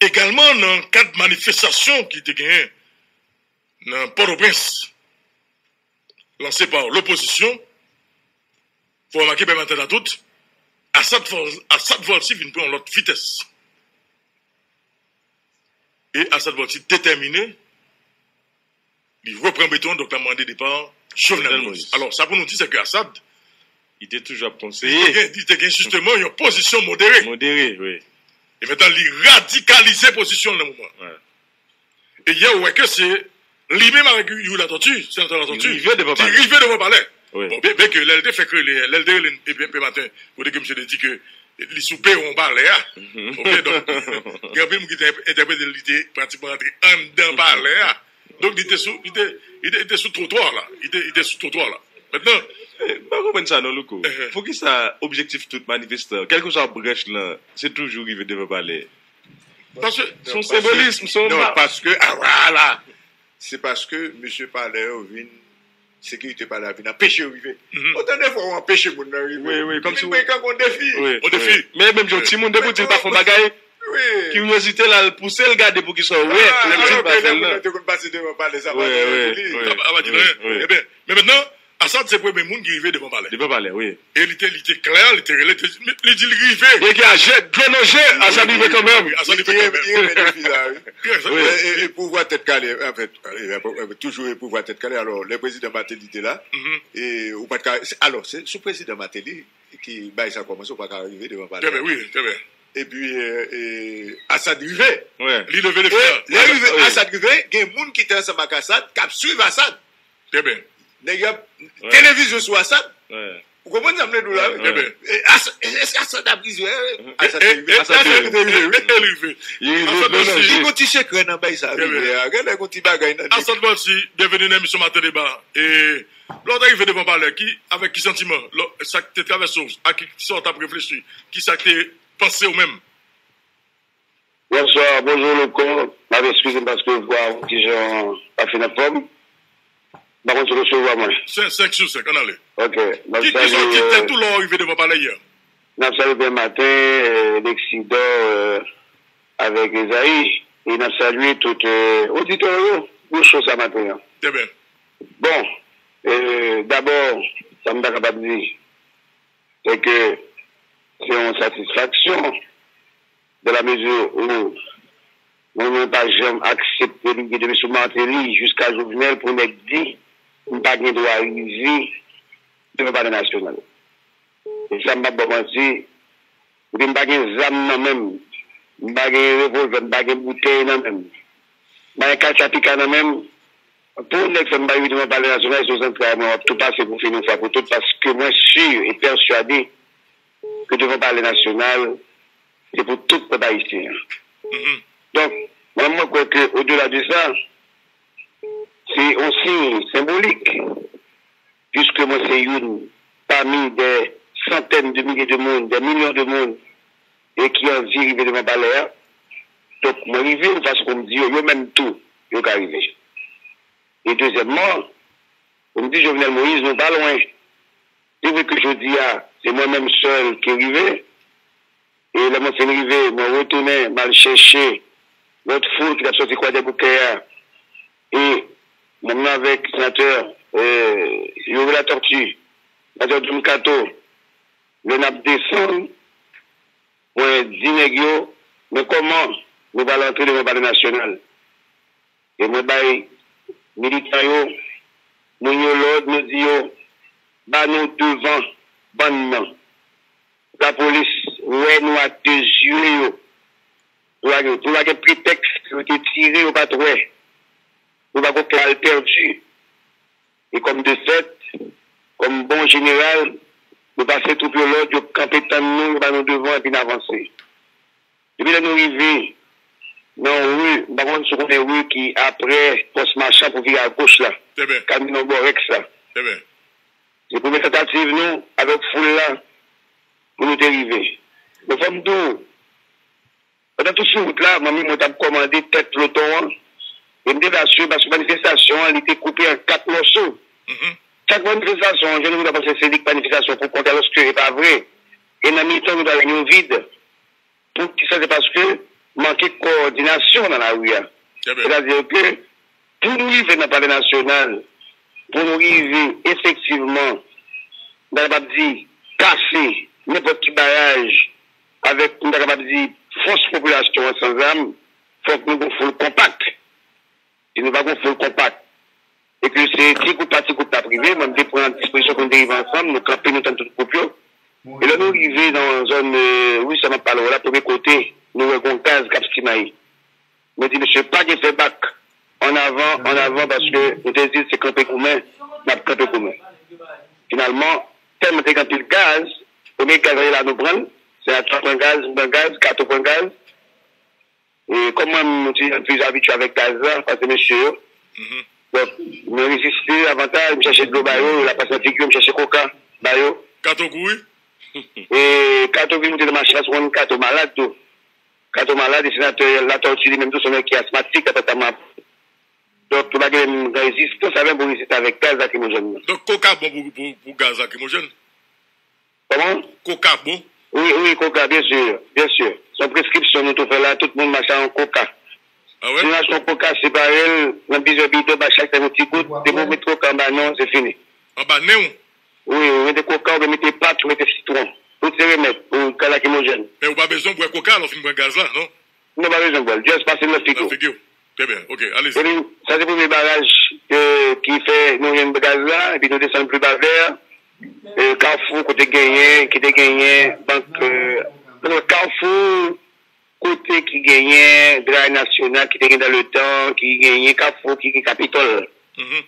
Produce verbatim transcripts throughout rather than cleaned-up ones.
Egalman, nan kad manifestasyon ki te genyen nan Pòtoprens, lanse pa lopozisyon, fò w remake pèmaten la tout, Asad, Asad Vòlti vin pran yon lòt vitès. E Asad Vòlti detèmine, li repran beton, donk l ap mande depa Jovenel Moïse. Alò, sa pou nou di, se ke Asad, li te toujou ap konseye. Li te gen, li te gen jisteman yon pozisyon modere. Modere, wi. E mentnan, li radikalize pozisyon l nan moman. E yè, ou wè ke se li menm avèk Youri Latortue, senatè Latortue, ki rive devan palè. Bon, byen ke lè l te fèk rele, lè l te rele epi, epi maten, kote ke misye te di ke li sou peron palè a. Ok, donk, gen anpil moun ki te entèprete li te pratikman rantre anndan palè a. Donk, li te sou, li te, li te, li te sou twotwa la. Li te, li te sou twotwa la. Mentnan, m pa konprann sa non, Louko. Poukisa objektif tout manifestan, kèlkeswa branch lan, se toujou rive devan palè? Paske se yon senbolis, se yon... Non, paske, ah, vwala. Se paske mesye palè yo vin, sekirite palè a vin anpeche yo rive. Otan de fwa ou anpeche moun nan rive. Wi, wi, kòmsi ou vin pran yon defi. Wi, yon defi. Men menm jan yon timoun, depi w di l pa fè yon bagay, kiryozite l al pouse l gade poukisa w wè, pou l di l pa fè l nan. Te konn pase devan palè sa, pa gen pou li. Sa pa, sa pa di l anyen. Ebyen, men mentnan, Asad se premye moun ki rive devan palè. Devan palè, wi. E li te, li te klè, li te rele, li te, li di l rive. Li te aje, dlo nan je, Asad rive kanmenm. Wi, Asad rive kanmenm. Li renmen defi sa, wi. Wi. E, e, e pouvwa tèt kale, anfèt, e, e, toujou e pouvwa tèt kale. Alò, lè prezidan Martelly te la, e ou pa t ka, se, alò, se sou prezidan Martelly ki bagay sa kòmanse, ou pa ka rive devan palè. Trè byen, wi, trè byen. Epi, e, e, Asad rive. Wi. Li leve defi a. E lè rive, Asad rive, gen moun ki te ansanm ak Asad, k ap swiv Asad. Trè byen. Nèg y ap televizyon sou Asad. Ou konprann sa m vle di w la, wi? Trè byen. E As-, èske Asad ap rive? Asad te rive. Asad te rive, wi. Li rive. Li rive, Asad Vòlti. Li gon ti sekrè nan bay sa, rive a. Genlè gon ti bagay nan li. Asad Vòlti, byenveni nan emisyon Maten Deba. E lè w te rive devan palè, ki, avèk ki santiman? Lè, sa k te travèse w, ak ki sa w t ap reflechi? Kisa k te panse w menm? Bonswa, bonjou Louko. M ap eskize m paske vwa a yon ti jan pa fin anfòm. M pa konn si w resevwa mwen. Senk, senk sou senk, ann ale. Ok. N ap salye, ki, ki sòti tèt ou lè w rive devan palè yè? N ap salye Byen Maten, e, Lexidor, e, avèk Ezayi. E n ap salye tout, e, oditè yo pou cho sa maten an. Trè byen. Bon, e, dabò, sa m ta kapab di, se ke se yon satisfaksyon, dans la mesure où mwen, mwen pa janm aksepte lide depi sou Martelly jiska Jovenel pou nèg di m pa gen dwa rive devan Palè Nasyonal. E sa m p ap ba w manti, epi m pa gen zam nan men m, m pa gen revòlvè, m pa gen boutèy nan men m, m pa gen katchapika nan men m. Pou yon nèg fè m pa rive devan Palè Nasyonal, se yon zantray mwen w ap tou pase pou fini yon fwa pou tout, paske mwen si e pèswade ke devan Palè Nasyonal, se pou tout pèp ayisyen an. Donk, mwen, mwen kwè ke odela de sa, se yon siy senbolik, puiske mwen se youn pami de santèn de milye de moun, de milyon de moun, e ki anvi rive devan palè a. Donk, mwen rive, yon fason pou m di yo, yo menm tou, yo ka rive. E dezyèmman, pou m di Jovenel Moïse, nou pa lwen. Se vre ke jodi a, se mwen menm sèl ki rive. E lè mwen fin rive, mwen retounen, m al chèche lòt foul ki t ap sòti Kwadèboukè a. E mwen menm avèk senatè, e, Youri Latortue, senatè Jim Catho, lè n ap desann, mwen di nèg yo, men kòman nou pral antre devan Palè Nasyonal? E mwen bay militan yo, moun yo lòd, mwen di yo, ba nou devan bann nan. Lapolis wè nou ak de zye yo. Nou pa gen, nou pa gen pretèks, yo te tire, yo pa t wè. Nou pa gen okenn altèdi. E kòm de fèt, kòm bon jeneral, nou pase twoup yo lòd, yo kanpe tann nou, yo ba nou devan epi n avanse. Depi lè nou rive nan ri, m pa konn si w konnen ri ki aprè pòs Machan pou vire agoch la, k ap mennen nan bò Rèks la. Se premye tantativ nou avèk foul la pou nou te rive. Men fò m di w, pandan tout sou wout la, mwen menm mwen t ap kòmande tèt ploton an, e m te rasire paske manifestasyon an, li te koupe an kat mòso. Chak manifestasyon, jèn nou ta panse se li k manifestasyon pou kont, alòske e pa vre. E nan mitan, nou ta jwenn yon vid. Poukisa? Se paske manke kowòdinasyon nan lari a. Sètadi ke pou nou rive nan Palè Nasyonal, pou nou rive efektivman, m ta kapab di, kase nenpòt ki baraj avèk, m ta kapab di, fòs popilasyon an san zam, fòk nou gon foul konpak. Si nou pa gon foul konpak, e ke se ti gwoup pa ti gwoup n ap rive, mwen m te pran dispozisyon pou nou te rive ansanm, nou kanpe, nou tann tout gwoup yo. E lè nou rive nan zòn, e, ri sa m ap pale w la, premye kote, nou wè gon gaz k ap simaye. Mwen di, mesye, pa gen fè bak. An avan, an avan, paske nou te di se kanpe goumen, n ap kanpe goumen. Finalman, tèlman te gen anpil gaz, premye gaz la nou pran l, Senatè pran gaz, m pran gaz, Kato pran gaz. E kòm mwen, m ti jan plis abitye avèk gaz la, pase mesye yo. Donk, mwen reziste davantaj, m chèche dlo ba yo, lapès nan figi yo, m chèche koka ba yo. Kato kouri? E Kato vin moute nan machin, paske konn Kato malad tou. Kato malad, e senatè Latòti li menm tou, se yon nèg ki asmatik, daprè sa m aprann. Donk, nou pa gen menm rezistans avè m pou reziste avèk gaz lakrimojèn nan. Donk, koka bon pou, pou, pou gaz lakrimojèn? Kòman? Koka bon? Wi, wi, koka, byen si, byen si. Se yon preskripsyon nou tou fè la, tout moun mache a yon koka. Ah ouais? Si nou achte yon koka, separe l nan plizyè bidon, ba chak tèt yon ti gout, depi w met koka anba nen w, se fini. Anba nen w? Wi, ou mete koka, ou mete pat, ou mete sitwon. Tout se remèd pou gaz lakrimojèn. Men ou pa bezwen bwè koka lè w fin pran gaz la, non? Non, pa bezwen bwè l. Just pase l nan figi w. Nan figi w. Trè byen. Ok, alezi. Epi, sa se premye baraj ke, ki fè nou jwenn gaz la, epi nou desann pli ba vè, e, Kafou, kote genyen, ki te genyen, bank, e, non, Kafou, kote ki genyen, Dray Nasyonal, ki te gen dan le tan, ki genyen Kafou, ki gen Kapitòl. Mhm.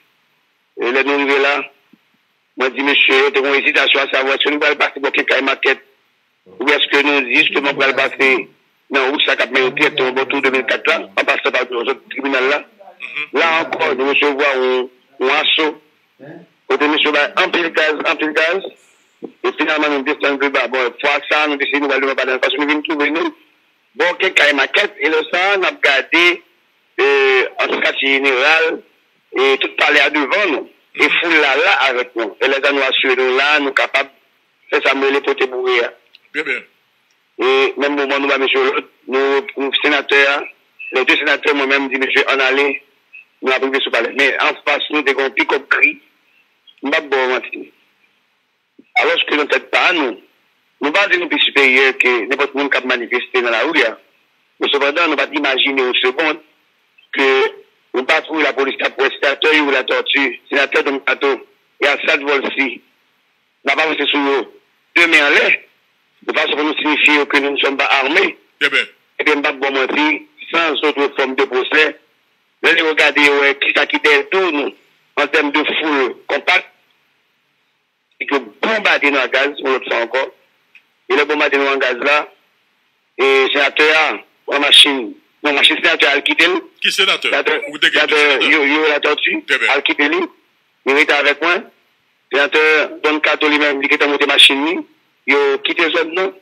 E lè nou rive la, mwen di mesye yo, te gen ezitasyon a savwa èske nou pral pase bò Kenkay Makèt, oubyen èske nou jisteman pral pase nan wout sa k ap mennen dirèkteman bò tou de mil kat la, an pasan pa zòn tribinal la. La ankò, nou resevwa yon, yon aso, kote mesye yo bay anpil gaz, anpil gaz, e finalman nou desann pi ba. Bon, fwa sa, nou deside nou pral devan palè a, paske nou vin twouve nou bò Kenkay Makèt, e lè sa a, n ap gade, e, antre katye jeneral, e tout palè a devan nou, e foul la la avèk nou. E lè sa a, nou asire nou la, nou kapab fè sa m rele pote boure a. Trè byen. E menm moman, nou ba mesye yo lòd, nou, nou senatè a, lè de senatè, mwen menm, di mesye, ann ale, nou ap rive sou palè. Men anfas nou, te gen yon pikòp gri, m p ap ba w manti. Alòske nan tèt pa nou, nou pa di nou pi siperyè ke nenpòt moun k ap manifeste nan lari a. Men sepandan, nou pa t imajine yon segond ke yon patwouy lapolis t ap pran senatè Youri Latortue, senatè Don Kato e Assad Volcy. N ap avanse sou yo de men anlè, yon fason pou nou siyifye yo ke nous ne sommes pas armés. Trè byen. Ebyen, m p ap ba w manti, sans autre forme de procès, lè yo gade, yo wè kisa ki dèyè do nou, an tèm de foul konpak, e ke bonbade nou ak gaz yon lòt fwa ankò. E lè bonbade nou ak gaz la, e senatè a pran machin, non, machin senatè a al kite l. Ki senatè? Senatè, ou te gen senatè de senatè? Yo, Youri Latortue, trè byen, al kite li. Li rete avèk mwen. Senatè Don Kato li menm, li gentan monte machin li. Yo kite zòn nan.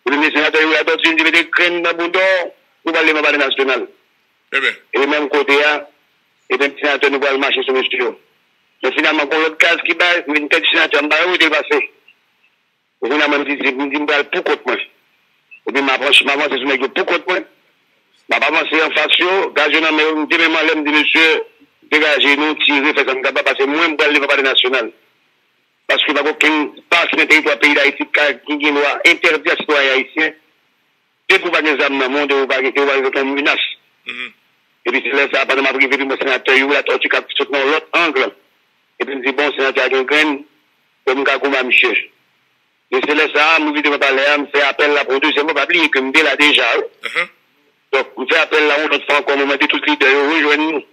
Epi senatè Youri Latortue di mete grenn nan boudon, nou pral devan palè nasyonal. Trè byen. Epi menm kote a, epi senatè nou pral mache sou mesye yo. Men finalman, gon lòt gaz ki bay, m vin pèdi senatè a, m pa wè kote l pase. Epi kounye a, mwen, m di, di, m di, m pral pou kont mwen. Epi m avanse, m avanse sou nèg yo pou kont mwen. M ap avanse anfas yo, gaz yo nan men yo, m di men m anlè, m di, mesye, degaje nou, tire, fè sa n kapab, paske mwen, m pral devan palè nasyonal. Paske pa gen okenn pa ki nan teritwa peyi Dayiti ki ka, ki gen dwa entèdi a sitwayen ayisyen, depi w pa gen zam nan men w, depi w pa gen, depi w pa gen okenn menas. Epi se lè sa a, pandan m ap rive, epi m wè senatè Youri Latortue k ap sot nan yon lòt ang. Epi m di, bon, senatè a gen grenn, bon, m ka goumen ak misye. E se lè sa a, m rive devan palè a, m fè apèl la pou yon dezyèm fwa, pa bliye ke m te la deja, wi. Donk, m fè apèl la yon lòt fwa ankò, mwen mande tout lidè yo rejwenn nou.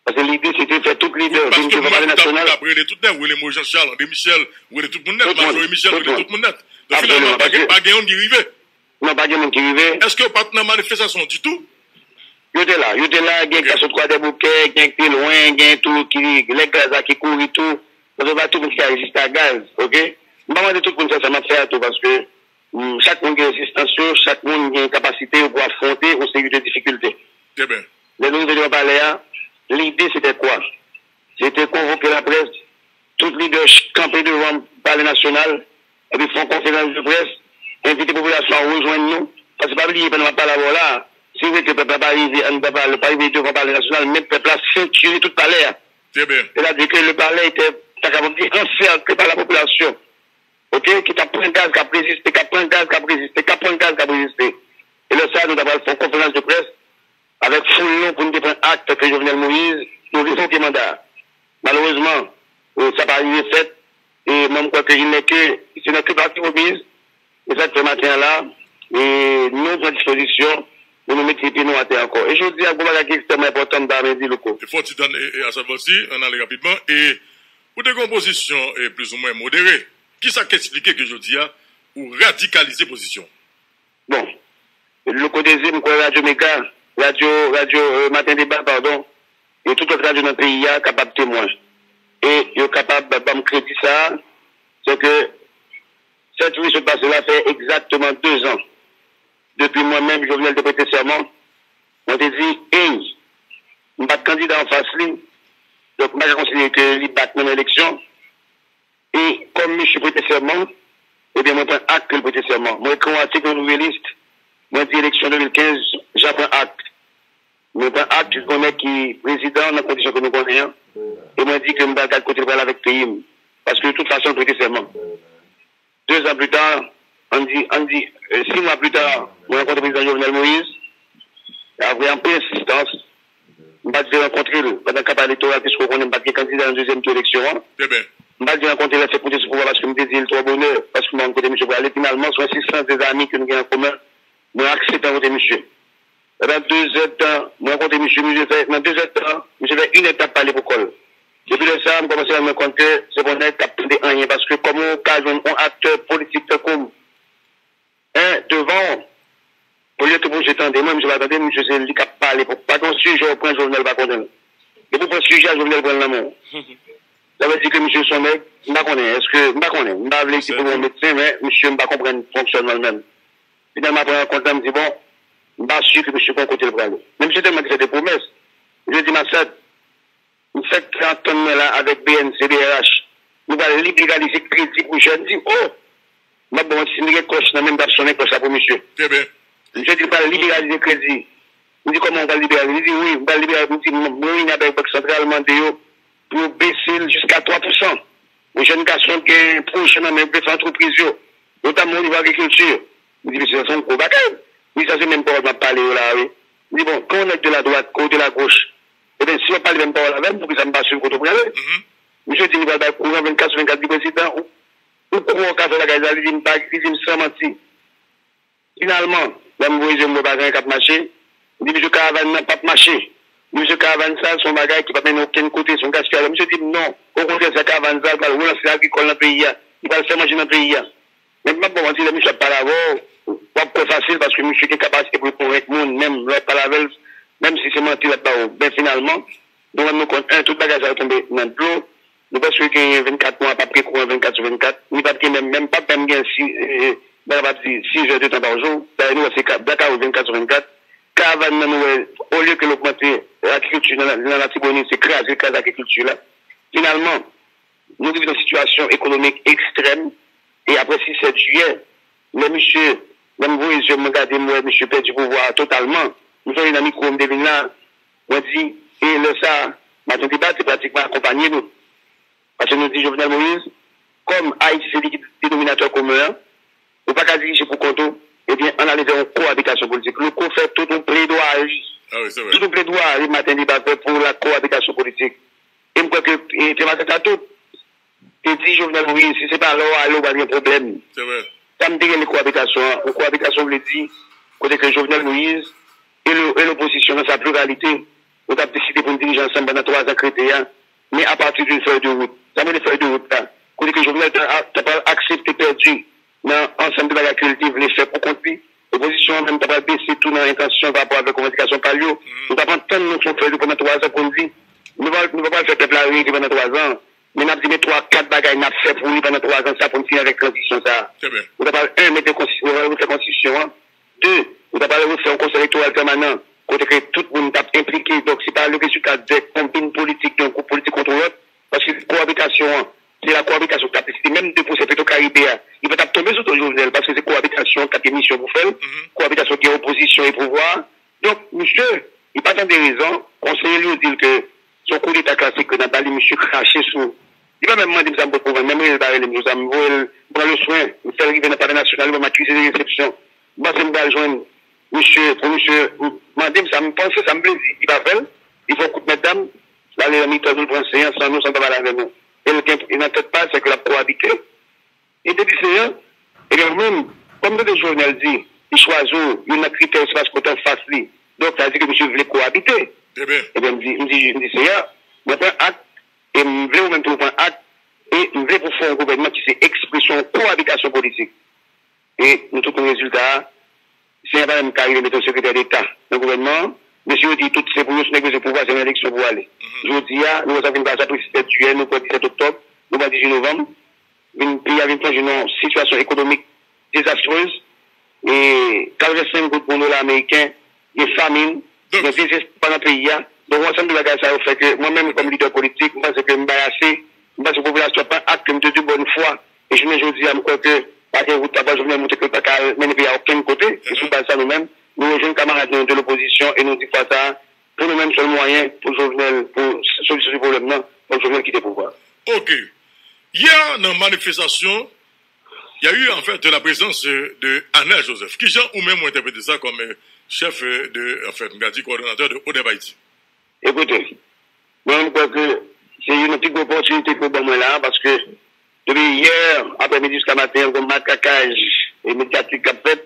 Paske lide se te fè tout lidè vin devan palè nasyonal. Paske m t ap rele tout nèt, w rele Moïse Jean Charles, André Michel, w rele tout moun nèt, Majorie Michel, w rele tout moun nèt. Donk finalman, pa gen, pa gen youn ki rive. Non, pa gen moun ki rive. Èske yo pa t nan manifestasyon ditou? Yo te la, yo te la, gen k sot Kwadèboukè, gen k te lwen, gen tou ki, lè gaz la ki kouri tou. Paske pa tout moun ki ka reziste a gaz, oke? M pa mande tout moun fè sa m ap fè a tou, paske, mm, chak moun gen rezistans yo, chak moun gen kapasite yo pou afwonte yon seri de difikilte. Trè byen. Lè nou rive devan palè a, lide se te kwa? Se te konvoke laprès, tout lidè ch-, kanpe devan palè nasyonal, epi fè yon konferans de près, envite popilasyon an rejwenn nou. Paske pa bliye, pandan m ap pale avè w la, rive ke pèp la pa rive anndan palè, pa rive devan palè nasyonal, men pèp la sentire tout palè a. Sètadi ke le palais était, ta kapab di, ansèkle pa la popilasyon, oke, ki t ap pran gaz, k ap reziste, k ap pran gaz, k ap reziste, k ap pran gaz, k ap reziste. E lè sa a, nou ta pral fè yon konferans de près avèk foul nou pou nou te pran akte ke Jovenel Moïse, nou revoke manda a. Malerezman, e, sa pa rive fèt, e mwen, m kwè ke il n'est que, se nan ke pati remise, e sa k fè maten an la, e nou pran dispozisyon pou nou mete pye nou atè ankò. E jodi a, gon bagay ki ekstrèmman enpòtan, m ta renmen di, Louko. E fò ti tann, e, e Asad Vòlsi, ann ale rapidman, e ou te gen yon pozisyon, e plizoumwen modere. Kisa k eksplike ke jodi a, ou radikalize pozisyon? Bon, Louko Dezi, m kwè Radyo Mega, radyo, radyo, e, Maten Deba, padon, e tout lòt radyo nan peyi a kapab temwen. E yo kapab ban m kredi sa a, se ke sèt jiyè sot pase la fè egzakteman dezan depi mwen menm, Jovenel, te prete sèman. Mwen te di, ey, m pa t kandida anfas li, donk m pa ka konsidere ke li bat nan yon eleksyon. E kòm misye prete sèman, ebyen, mwen pran ak ke l prete sèman. Mwen ekri yon atik nan Nouvelliste, mwen di eleksyon de mil kenz, Jan pran ak. Mwen pran ak yon nèg ki prezidan nan kondisyon ke nou konnen an. E mwen di ke m pral gad kote l pral avèk peyi m. Paske de tout fason, l prete sèman. Dezan pli ta, ann di, ann di, e, sis mwa pli ta, mwen rankontre prezidan Jovenel Moïse. Apre anpil ensistans, m pa t vle rankontre l pandan kanpay elektoral, piske w konnen m pa t gen kandida nan dezyèm tou eleksyon an. M pa t vle rankontre l lè se pou te sou pouvwa paske m te di l twò bonè, paske m pa konn kote misye prale. Finalman, sou ensistans de zami ke nou gen an komen, mwen aksepte rankontre misye. Pandan dezèdtan, mwen rankontre misye, misye fè, nan dezèdtan, misye fè inèdtan ap pale pou kò l. Depi lè sa a, m kòmanse rann mwen kont ke se pa yon nèg k ap tande anyen, paske kòman w ka jwenn yon aktè politik tankou m, en, devan w, olye ke pou misye tande mwen, misye pa tande m, misye se li k ap pale pou, pa gen yon sijè w pran Jovenel pa konnen l. Depi w pran sijè a, Jovenel pran l nan men w. Sa vle di ke misye se yon nèg, m pa konnen, èske, m pa konnen, m pa vle di pou l yon medsen, men misye m pa konprann fonksyònman l menm. Finalman, apre rankont la, m di, bon, m pa si ke misye gon kote l prale. Men misye tèlman te fè de pwomès. Misye di m, Asad, m fèk fè antann mwen la avèk B N C, B R H. Nou pral liberalize kredi pou jèn. M di, o! M ap bon, si m te gen klòch nan men m, m t ap sonnen klòch la pou misye. Misye di l pral liberalize kredi. M di, kòman w pral liberalize? Li di, wi, m pral liberalize. M di, mwen reyini avèk Bank Santral, mande yo pou yo bese l jiska twa pousan. Yon jèn gason ki gen pwojè nan men yo, ki vle fè antrepriz yo, notamman o nivo agrikilti. M di, mesye, sa se yon gwo bagay. M di, sa se menm pawòl m ap pale yo la a, wi. M di, bon, kan yon nèg de la dwat, ke w de la goch, ebyen, si w ap pale menm pawòl avè m, poukisa m pa swiv kote w prale? Misye di li pral bay kouran vennkat sou vennkat, li prezidan, ou, ou kwè w ka fè bagay sa? Li di m pa, li di m san manti. Finalman, lè m voye je m wè pa gen anyen k ap mache, m di misye karavàn nan p ap mache. M di misye karavàn sa a se yon bagay ki p ap mennen okenn kote, se yon gaspiyaj. Misye di m non, okontrè, sa karavàn sa a pral relanse agrikòl nan peyi a, li pral fè manje nan peyi a. Men m p ap ba w manti, lè misye ap pale avè w, w ap kwè fasil paske misye gen kapasite pou l konvenk moun, menm lè w ap pale avè l, menm si se manti l ap ba w. Men finalman, nou rann nou kont, en, tout bagay sa yo tonbe nan dlo. Nou prèske genyen vennkat mwa, p ap gen kouran vennkat sou vennkat. Ni p ap gen menm, menm p ap menm gen si, e, e, m pa kapab di, sis è de tan pa jou. Dayè, nou wè se ka, blakawout vennkat sou vennkat. Karavàn nan, nou wè, olye ke l ogmante, e, agrikilti nan, nan Latibonit, se kraze, l kraze agrikilti la. Finalman, nou rive nan sitiyasyon ekonomik ekstrèm. E apre sis è jiyè, lè misye, lè m voye je m, mwen gade, m wè misye pèdi pouvwa a totalman. M sonje nan mikwo, m te vin la, mwen di, e lè sa a, Maten Deba te pratikman akonpanye nou. Paske nou di Jovenel Moïse, kòm Ayiti se li ki denominatè komen an, ou pa ka dirije pou kont ou, ebyen, ann ale vè yon koabitasyon politik. Louko fè tout yon pledwari, tout yon pledwari Maten Deba fè pou la koabitasyon politik. E m kwè ke, e, te maten sa tout, te di Jovenel Moïse, si se pa la w ale, w pral gen pwoblèm. Sa m te rele koabitasyon an. Yon koabitasyon vle di, kote ke Jovenel Moïse e le, e lopozisyon nan sa pluralite, nou t ap deside pou n dirije ansanm pandan twa zan k rete a, men apati d'une feuille de route. Sa m rele feuille de route la, kote ke Jovenel ta, ta pral aksepte pèdi nan ansanm de bagay ke l te vle fè pou kont li. Opozisyon an menm ta pral bese tou nan entansyon pa rapò avèk revandikasyon pa l yo. Nou t ap antann nou sou fèy nou pandan twa zan pou n di, nou pa, nou pa pral fè pèp la rete pandan twa zan, men n ap di men twa, kat bagay n ap fè pou li pandan twa zan sa pou n fini avèk tranzisyon sa a. Nou ta pral, en, mete konsti-, refè konstitisyon an. De, nou ta pral refè yon konsèy elektoral pèmanan, kote ke tout moun t ap enplike. Donk, se pa le rezilta de konbin politik de yon gwoup politik kont yon lòt, paske koabitasyon an, se la koabitasyon k t ap deside menm de pwosè Petwokaribe a, li pa t ap tonbe sou do Jovenel, paske se koabitasyon an k t ap gen misyon pou fè l. Koabitasyon gen opozisyon e pouvwa a. Donk, misye, li pa tande rezon, konseye l yo di l ke se yon koudeta klasik ke n ap ba li, misye krache sou. Li pa menm mande m sa m pot pou vann, menm rele l pa rele m sou sa, m voye l, m pran le swen, m fè l rive nan Palè Nasyonal, li ban m akize de resepsyon. M panse m pral jwenn misye, pou misye mande m sa m panse, sa m vle di, li pa fè l, li fè yon kout mètdam, l ale nan mitan nou, l pran seyans an nou san l pa pale avè nou. E l gen, e nan tèt pa l, se ke l ap koabite. E depi se an, ebyen ou menm, kòm tande Jovenel di, li chwazi w, youn nan kritè yo se paske w te anfas li. Donk, sa vle di ke misye vle koabite. Ebyen, m di, m di, m di, Seyè, mwen pran ak, e m vle ou menm tou ou pran ak, e m vle pou fè yon gouvènman ki se ekspresyon yon koabitasyon politik. E nou tout konn rezilta a, Seyè pa menm ka rive mete yon sekretè deta nan gouvènman an. Mesye yo di tout se pou yo, se nèg yo se pouvwa, se nan eleksyon pou ale. Jodi a, nou wè sa vin pase apre sèt jiyè, nou pran disèt oktòb, nou pran dizuit novanm, vin, peyi a vin plonje nan yon sitiyasyon ekonomik dezastrez, e katrevensenk goud pou yon dola ameriken, gen famin, gen dezespwa nan peyi a. Donk, yon ansanm de bagay sa yo fè ke mwen menm, kòm lidè politik, m panse ke m bay ase, m panse popilasyon an pran ak ke m te de bòn fwa, e jounen jodi a, m kwè ke pa gen wout la, Jovenel montre ke l pa ka al mennen peyi a okenn kote, e sou baz sa nou menm, nou rejwenn kamarad nou de lopozisyon, e nou di fwa sa a, pou nou menm, sèl mwayen pou Jovenel, pou solisyon pwoblèm nan, fòk Jovenel kite pouvwa. Ok. Yè, nan manifestasyon, il y a eu en fait la présence de Anel Joseph. Kijan ou menm ou entèprete sa kòm chèf de, en fait, m ka di kowòdonatè de Odep Haïti? Ekoute, mwen menm kwè ke se youn nan pi gwo opòtinite ke w ban mwen la a, paske depi yè aprèmidi jiska maten an, gen yon makakaj medyatik k ap fèt,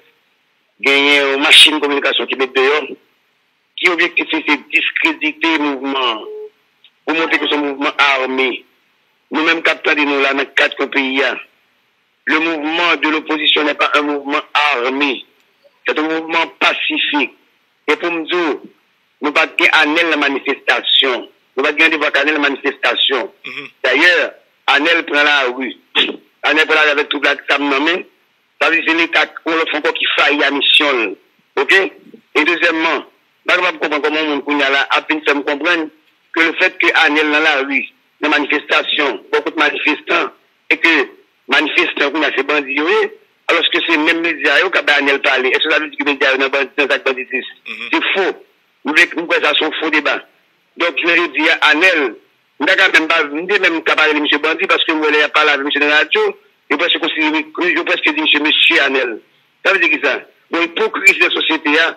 genyen yon machin kominikasyon ki met deyò, ki objektif li se diskredite mouvman an, pou montre ke se yon mouvman ame. Nou menm k ap tande nou la nan kat kwen peyi a, le mouvement de l'opposition n'est pas un mouvement armé. C'est un mouvement pacifique. E pou m di w, nou pa t gen Anèl nan manifestasyon. Nou pa t gen randevou ak Anèl nan manifestasyon. Dayè, Anèl pran lari. Anèl pran lari avèk tout zam nan men. Sa vle di se Leta, yon lòt fwa ankò, ki fayi a misyon l. Oke? E dezyèmman, m pa kapab konprann kòman yon moun kounye a la ap vin fè m konprann ke lefètke Anèl nan lari, nan manifestasyon, bò kot manifestan, e ke manifestan yo kounye a se bandi yo ye, alòske se menm medya yo k ap bay Anèl pale. Èske sa vle di ke medya yo nan bandi, nan zak banditis? Se fo. M vle, m kwè sa se yon fo deba. Donk, jounen jodi a, Anèl, m ta ka menm pa, m te menm ka pa rele misye bandi, paske m wè lè y ap pale avè misye nan radyo, yo prèske konsidere, yo prèske di misye mesye Anèl. Sa vle di kisa? Gon ipokrizi nan sosyete a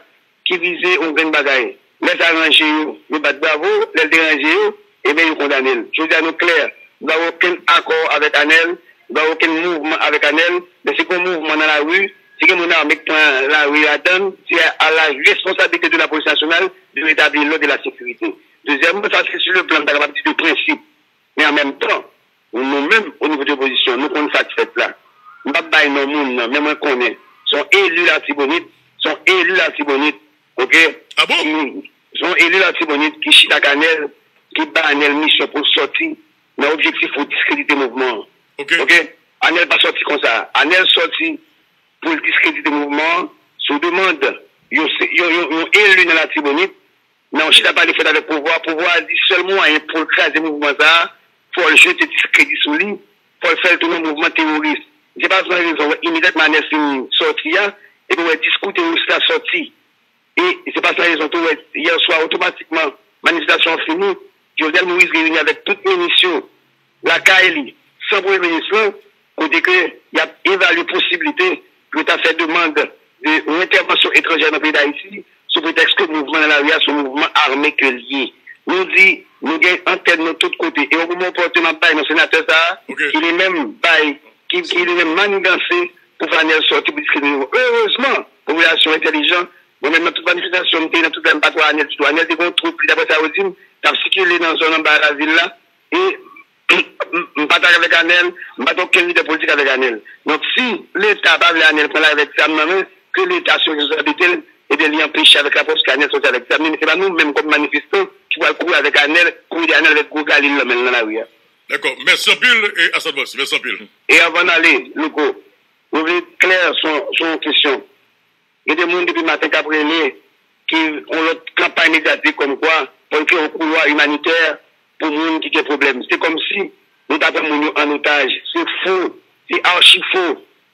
ki vize yon grenn bagay. Lè sa ranje yo, yo bat bravo, lè l deranje yo, ebyen yo kondane l. Jodi a nou klè, nou pa gen okenn akò avèk Anèl, nou pa gen okenn mouvman avèk Anèl, men si gon mouvman nan lari, si gen moun ame k pran lari ladan l, se a la responsabilité de la police nationale de rétablir l'ordre et la sécurité. Dezyèmman, sa se sou le plan, m ta kapab di de prensip. Men an menm tan, nou menm, o nivo de opozisyon, nou konn sa k fèt la. M p ap bay non moun nan, men mwen konnen. Se yon eli Latibonit, se yon eli Latibonit, oke? Ki, se yon eli Latibonit ki chita ak Anèl, ki bay Anèl misyon pou l sòti nan objektif pou diskredite mouvman an. Oke? Anèl pa sòti konsa. Anèl sòti pou l diskredite mouvman an sou demann yon, yon, yon, yon eli nan Latibonit, nan yon chita pale fèt avèk pouvwa, pouvwa a di sèl mwayen pou l kraze mouvman sa a, fò l jete diskredi sou li, fò l fè l tounen yon mouvman teworis. Se pa san rezon, w wè, imedyatman Anèl fin sòti a, epi w wè diskou teworis la sòti. E se pa san rezon tou, w wè, yè swa, otomatikman, manifestasyon an fini, Jovenel Moïse reyini avèk tout minis yo lakay li, san premye minis lan, kote ke y ap evalye posiblite pou yo ta fè demann de yon entèvansyon etranjè nan peyi Dayiti sou pretèks ke mouvman nan lari a se yon mouvman ame ke l ye. Nou di, nou gen antèn nou tout kote. E yon moman opòtin m ap bay non senatè sa a, ki li menm bay, ki, ki li menm maniganse pou fè Anèl sòti pou diskredite nou. Erezman, popilasyon entèlijan, mwen menm nan tout manifestasyon m te ye, nan tout la, m pa t wè Anèl ditou. Anèl te gen yon twoup li, daprè sa yo di m, k ap sikile nan zòn anba lavil la. E m, m pa t avèk Anèl, m pa t okenn lidè politik avèk Anèl. Donk, si Leta pa vle Anèl pran lari avèk zam nan men, ke Leta asime responsablite l, ebyen, li anpeche avèk lapwòs ke Anèl sòti avèk zam li, men se pa nou menm kòm manifestan ki pral kouri avèk Anèl, kouri dèyè Anèl avèk gwo galil nan men l nan lari a. Dakò. Mèsi anpil, e Assad Voici. Mèsi anpil. E anvan n ale, Louko, nou vle klè sou, sou yon kesyon. Gen de moun depi maten k ap rele ke yon lòt kanpay medyatik kòmkwa fò n kreye yon koulwa imanitè pou moun ki gen pwoblèm. Se kòmsi nou ta pran moun yo an otaj. Se fo. Se achi fo.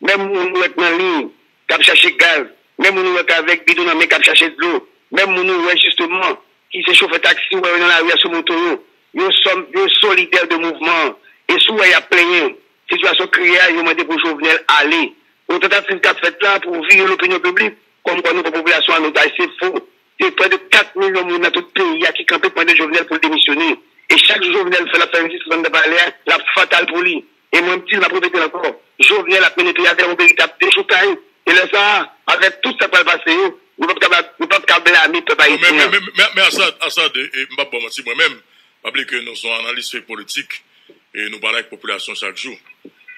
Menm moun nou wè k nan liy, k ap chache gaz, menm moun nou wè k avèk bidon nan men k ap chache dlo, Menm moun ou wè jisteman, ki se chofè taksi, ou wè yo nan lari a sou moto yo, yo sòm, yo solidè de mouvman an. E si w wè y ap plenyen sitiyasyon kriyè a, yo mande pou Jovenel ale. Yon tantativ k ap fèt la pou vire lopinyon piblik, kòmkwa nou pran popilasyon an otaj, se fo. Se prè de kat milyon moun nan tout peyi a ki kanpe pou mande Jovenel pou l demisyone. E chak jou Jovenel fè l ap fè yon diskou anndan palè a, l ap fatal pou li. E mwen m di l, m ap repete l ankò, Jovenel ap mennen peyi a vè yon veritab dechoukay. E lè sa a, avèk tout sa k pral pase yo, nou p ap ka, nou p ap ka blame pèp ayisyen an. Men, men, men, men, men Asad, Asad, e, e, m p ap ba w manti, mwen menm, pa bliye ke nou se yon analis politik, e nou pale ak popilasyon chak jou.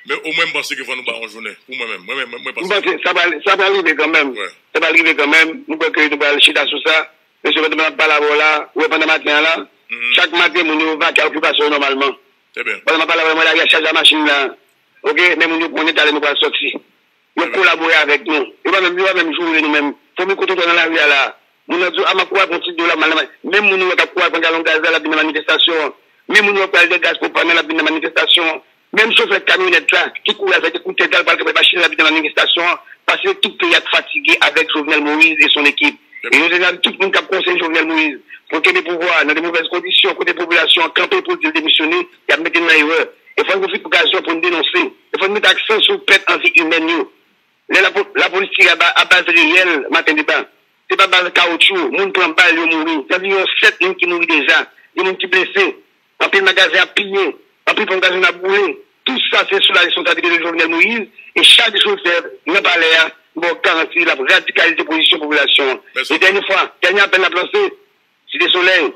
Men omwen m panse ke fò nou ba yon jounen. Pou mwen menm, mwen menm, mwen, mwen panse. M panse sa pral, sa pral rive kanmenm. Sa pral rive kanmenm. M kwè ke nou pral chita sou sa. Mesye, pandan m ap pale avè w la, ou wè pandan maten an la, chak maten moun yo vake a okipasyon yo nòmalman. Pandan m ap pale avè w, mwen lari a chaje a machin la. Oke, men moun yo konnen talè nou pral sòti. Yo kolabore avèk nou. Yo pa menm, yo pa menm joure nou menm. Fò m kote w nan lari a la. Moun nan di w, a, m ap kouri al pran ti dlo la, m al nan ma-, menm moun ou wè k ap kouri al pran galon gaz la, l ap vin nan manifestasyon an. Menm moun ou wè k pral dègaz pou panèl, l ap vin nan manifestasyon an. Menm chofè kamyonèt la, ki kouri avèk kout tèt la, l pral kanpe machin, l ap vin nan manifestasyon an. Paske tout peyi a fatige avèk Jovenel Moïse et son équipe. E jodi a, tout moun k ap konseye Jovenel Moïse pou l kenbe pouvwa a nan de movèz kondisyon, kote popilasyon an kanpe pou l di l demisyone, y ap mete n nan erè. E fò n pwofite okazyon pou n denonse. E fò n mete aksan sou pèt an vi imèn yo. Lè lapo-, lapolis tire a ba-, a baz reyèl Maten Deba, se pa baz kawotchou, moun pran bal, yo mouri. Gen anviwon sèt moun ki mouri deja, gen moun ki blese. Anpil magazen ap piye, anpil ponp gazolin ap boule. Tout sa se sou la responsablite de Jovenel Moïse. E chak jou l fè nan palè a, m ba w garanti l ap radikalize pozisyon popilasyon an. E dènye fwa, dènye apèl n ap lanse, Site Solèy,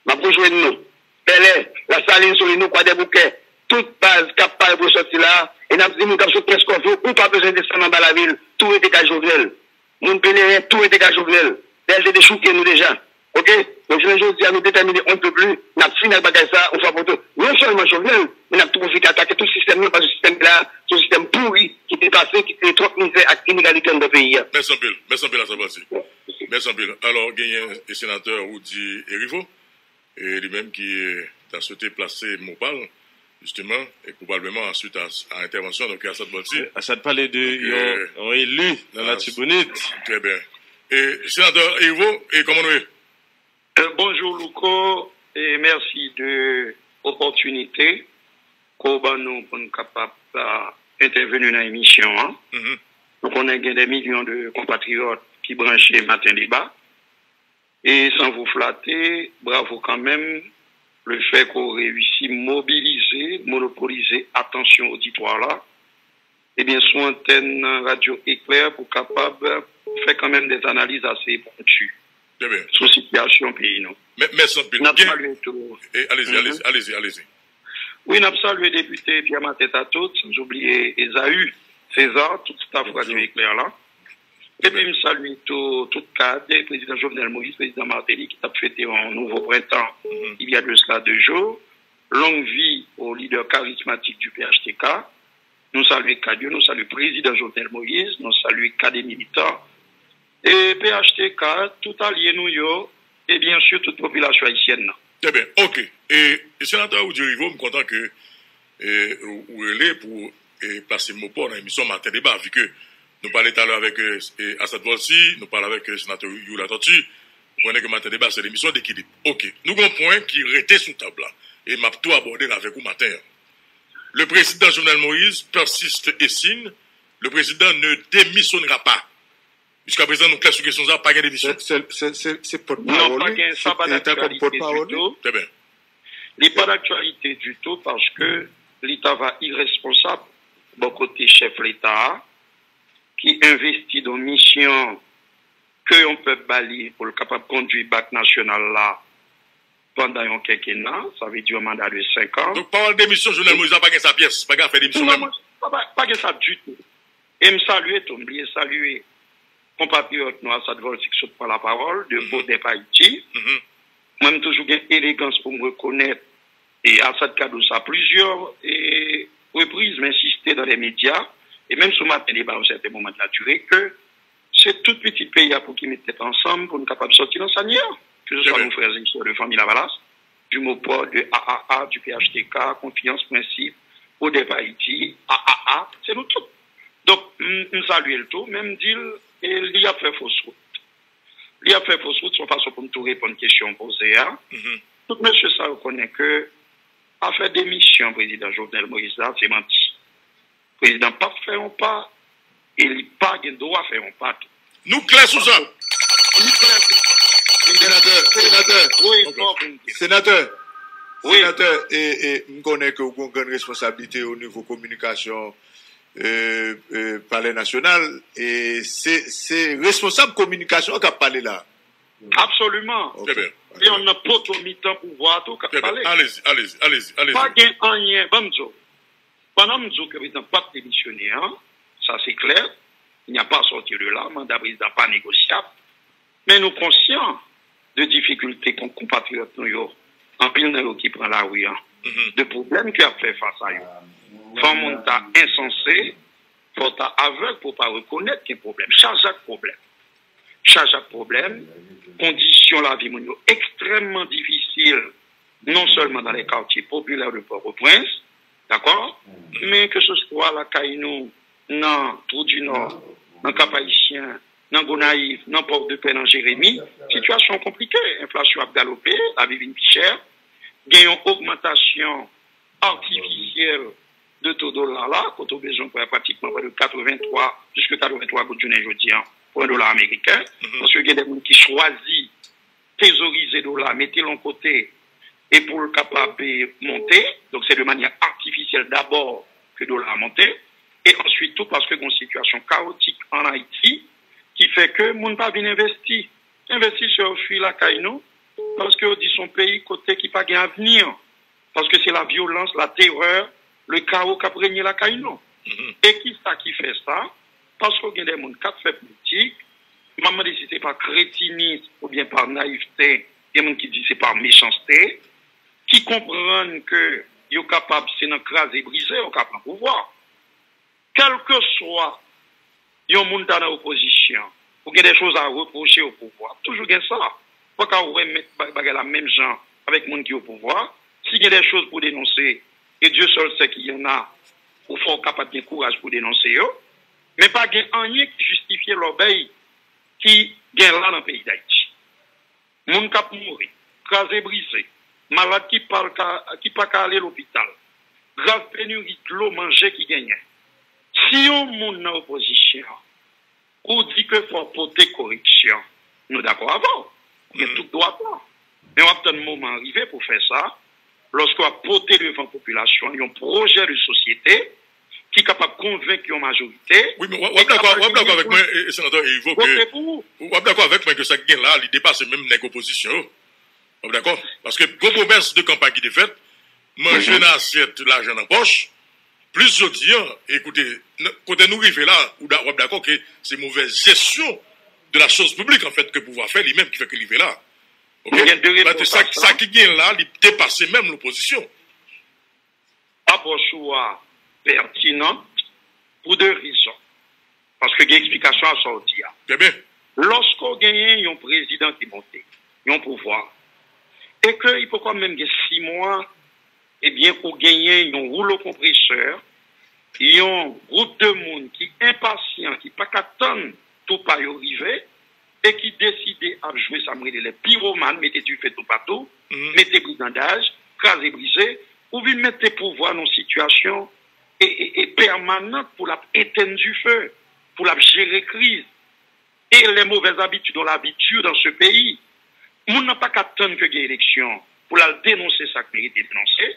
m ap rejwenn nou. Bèlè, Lasalin, Solino, Kwadèboukè, tout baz k ap pare pou yo sòti la a, e n ap di moun k ap sot Kèskòf yo, ou pa bezwen desann anba lavil, tou rete kay Jovenel. Moun Peleyen, tou rete kay Jovenel. Bèlè te dechouke nou deja. Oke? Donk, jounen jodi a, nou detèmine on ne peut plus, n ap fini ak bagay sa a, yon fwa pou tout. Non sèlman Jovenel, men n ap tou pwofite atake tout sistèm nan, paske sistèm la, se yon sistèm pouri, ki depase, ki kreye twòp mizè ak inegalite anndan peyi a. Mèsi anpil. Mèsi anpil, Asad Valcy. Mèsi anpil. Alò, genyen, e, senatè Roudy Hériveaux, e, li menm ki, e, ta swete plase mo pa l, jisteman, e pwobableman answit a, a entèvansyon, donk, Asad Valcy. Asad pale de yon, yon eli nan Latibonit. Trè byen. E, senatè Hériveaux, e kòman nou ye? Euh, bonjou, Louko, e mèsi de opòtinite ke w ban nou pou n kapab, euh, entèveni nan emisyon an. Nou konnen gen de milyon de konpatriyòt ki branche Maten Deba. E sans vous flatter, bravo kanmenm, lefètke w reyisi mobilize, monopolize atansyon oditwa la, ebyen, sou antèn Radyo Eklè pou kapab fè kanmenm des analyses assez pointues sou sitiyasyon peyi nou. Mè-, mèsi anpil. N ap salye tou. E, alezi, alezi, alezi, alezi. Wi, n ap salye depite Pierre Martin Tatout, sans oublier Esaü César, tout staff Radyo Eklè la. Epi m salye tou, tout kad, prezidan Jovenel Moïse, prezidan Martelly, ki t ap fete yon nouvo prentan, il y a de cela deux jours. Longue vie au leader charismatique du P H T K. Nou salye kad yo, nou salye prezidan Jovenel Moïse, nou salye kad e militan. E P H T K, tout alye nou yo, e byen si tout popilasyon ayisyèn nan. Trè byen, oke. E, e senatè Roudy Hériveaux, m kontan ke, e, ou, ou rele pou, e, plase mo pa w nan emisyon Maten Deba, vi ke nou pale talè avèk, e, e, Asad Valcy, nou pale avèk, e, senatè Youri Latortue, ou konnen ke Maten Deba se lemisyon dekilib. Oke. Nou gen yon pwen ki rete sou tab la, e m ap tou abòde l avèk ou maten an. Le président Jovenel Moïse persiste et signe, le président ne démissionnera pas. Jiskaprezan, nou klè sou kesyon sa a, pa gen demisyon. Se, se, se, se, se pòtpawòl li. Non, pa gen, sa pa daktyalite ditou. Trè byen. Li pa daktyalite ditou paske li ta va iresponsab bò kote chèf Leta a, ki envesti nan misyon ke yon pèp ba li pou l kapab kondui bak nasyonal la pandan yon kenkena, sa vle di yon manda de senk an. Donk, pawòl demisyon Jovenel Moïse la pa gen sa pyès, pa gen afè demisyon menm. Non, non, pa, pa, pa gen sa ditou. E m salye tou, m bliye salye konpatriyòt nou Asad Volcy ki sot pran lapawòl de Vodep Ayiti. Mwen, m toujou gen elegans pou m rekonèt, e Asad ka di w sa plizyè, e, repriz, m ensiste dans les médias, e menm sou Maten Deba yon sèten moman de la durée, ke se tout pitit peyi a pou ki met tèt ansanm pou n kapab sòti nan sa n ye a. Ke se swa nou frè e sè de Fanmi Lavalas, du MOPOD, de A A A, du P H T K, Konfyans, Prensip, Vodep Ayiti, A A A, se nou tout. Donk, m, m salye l tou, men m di l, e li ap fè fos wout. Li ap fè fos wout, se yon fason pou m tou reponn kesyon w poze a. Tout mesye sa yo konnen ke afè demisyon prezidan Jovenel Moïse la, se manti. Prezidan p ap fè yon pa, e li pa gen dwa fè yon pa tou. Nou klè sou sa. Nou klè sou sa. Senatè, senatè. Wi, ok. Senatè, wi. Senatè, e, e, m konnen ke w gen yon grann responsablite o nivo kominikasyon, e, e, Palè Nasyonal, e se, se responsab kominikasyon an k ap pale la. Absoliman. Ok. Trè byen. Se yon nan poto mitan pouvwa a tou k ap pale. Trè byen. Alezi, alezi, alezi, alezi. Pa gen anyen, ban m di w. Pandan m di w ke prezidan p ap demisyone an, sa se klè, il n'y a pas à sortir de là, manda prezidan pa negosyab. Men nou konsyan de difikilte kon konpatriyòt nou yo, anpil nan yo ki pran lari an, de pwoblèm ke y ap fè fas a yo. Fò moun ta ensanse, fò w ta avèg pou w pa rekonèt gen pwoblèm. Chaj ak pwoblèm. Chaj ak pwoblèm. Kondisyon lavi moun yo ekstrèmman difisil, non sèlman dans les quartiers populaires de Port-au-Prince, dakò? Men ke se swa lakay nou, nan Twou di Nò, nan Kap Ayisyen, nan Gonayiv, nan Pòdepè, nan Jeremi, sitiyasyon an konplike. Enflasyon ap galope, lavi vin pi chè. Gen yon ogmantasyon atifisyèl de to dola la, kote w bezwen pran pratikman prè de katrevenntwa, plis ke katrevenntwa goud jounen jodi an, pou yon dola ameriken. Paske gen de moun ki chwazi tezorize dola, mete l yon kote, e pou l kapab, e, monte. Donk, se de manyè atifisyèl dabò ke dola a monte. E answit tou, paske gen yon sitiyasyon kawotik ann Ayiti, ki fè ke moun pa vin envesti. Envestisè yo fui lakay nou, paske yo di se yon peyi kote ki pa gen avni. Paske se lavyolans, laterè, lekawo k ap renye lakay nou. E kisa ki fè sa? Paske gen de moun k ap fè politik, m ap mande si se pa kretinis oubyen pa nayivte, gen moun ki di se pa mechanste, ki konprann ke yo kapab, se nan kraze brize yo ka pran pouvwa. Kèlkeswa yon moun ta nan opozisyon, ou gen de choz a repwoche o pouvwa. Toujou gen sa. Ou pa ka wè mèt ba-, bagay la menm jan avèk moun ki o pouvwa. Si gen de choz pou denonse, e Dieu seul sait qu'il y en a, ou fò w kapab gen kouraj pou denonse yo. Men pa gen anyen ki jistifye lòbèy ki gen la nan peyi Dayiti. Moun k ap mouri, kraze brize, malad ki pa ka, ki pa ka ale lopital, grav peniri dlo, manje ki genyen. Si yon moun nan opozisyon, ou di ke fò w pote koreksyon, nou dakò avè w. Ou gen tout dwa sa. Men w ap tann moman an rive pou w fè sa, lòske w ap pote devan popilasyon an yon pwojè de sosyete ki kapab konvenk yon majorite. Wi, men w ap dakò, w ap dakò avèk mwen, e, e, Senatè Yvo, ke w ap dakò avèk mwen ke sa k gen la, li depase menm nèg opozisyon yo. W ap dakò? Paske gwo pwomès de kanpay ki te fèt, manje nan asyèt, lajan nan pòch, plis jodi an, e koute, kote nou rive la, w ap dakò ke se movèz jesyon de la chose publique, an fèt, ke pouvwa fè li menm ki fè ke li rive la. Oke? Sa ki gen la, li depase menm lopozisyon. Apwòch ou a pètinan pou de rezon. Paske gen eksplikasyon a sa w di a. Trè byen. Lòske w genyen yon prezidan ki monte yon pouvwa, e ke li poko menm gen sis mwa, ebyen, ou genyen yon woulo konpresè, yon gwoup de moun ki enpasyan, ki pa ka tann tou pa yo rive, e ki deside ap jwe sa m rele lè piwoman, mete dife toupatou, mete brigandaj, kraze brize, ou vin mete pouvwa nan sitiyasyon e, e, e pèmanant pou l ap etenn dife, pou l ap jere kriz. Et les mauvaises habitudes ont la vie dure dans ce pays. Moun nan pa ka tann ke gen eleksyon pou l al denonse sa k merite denonse,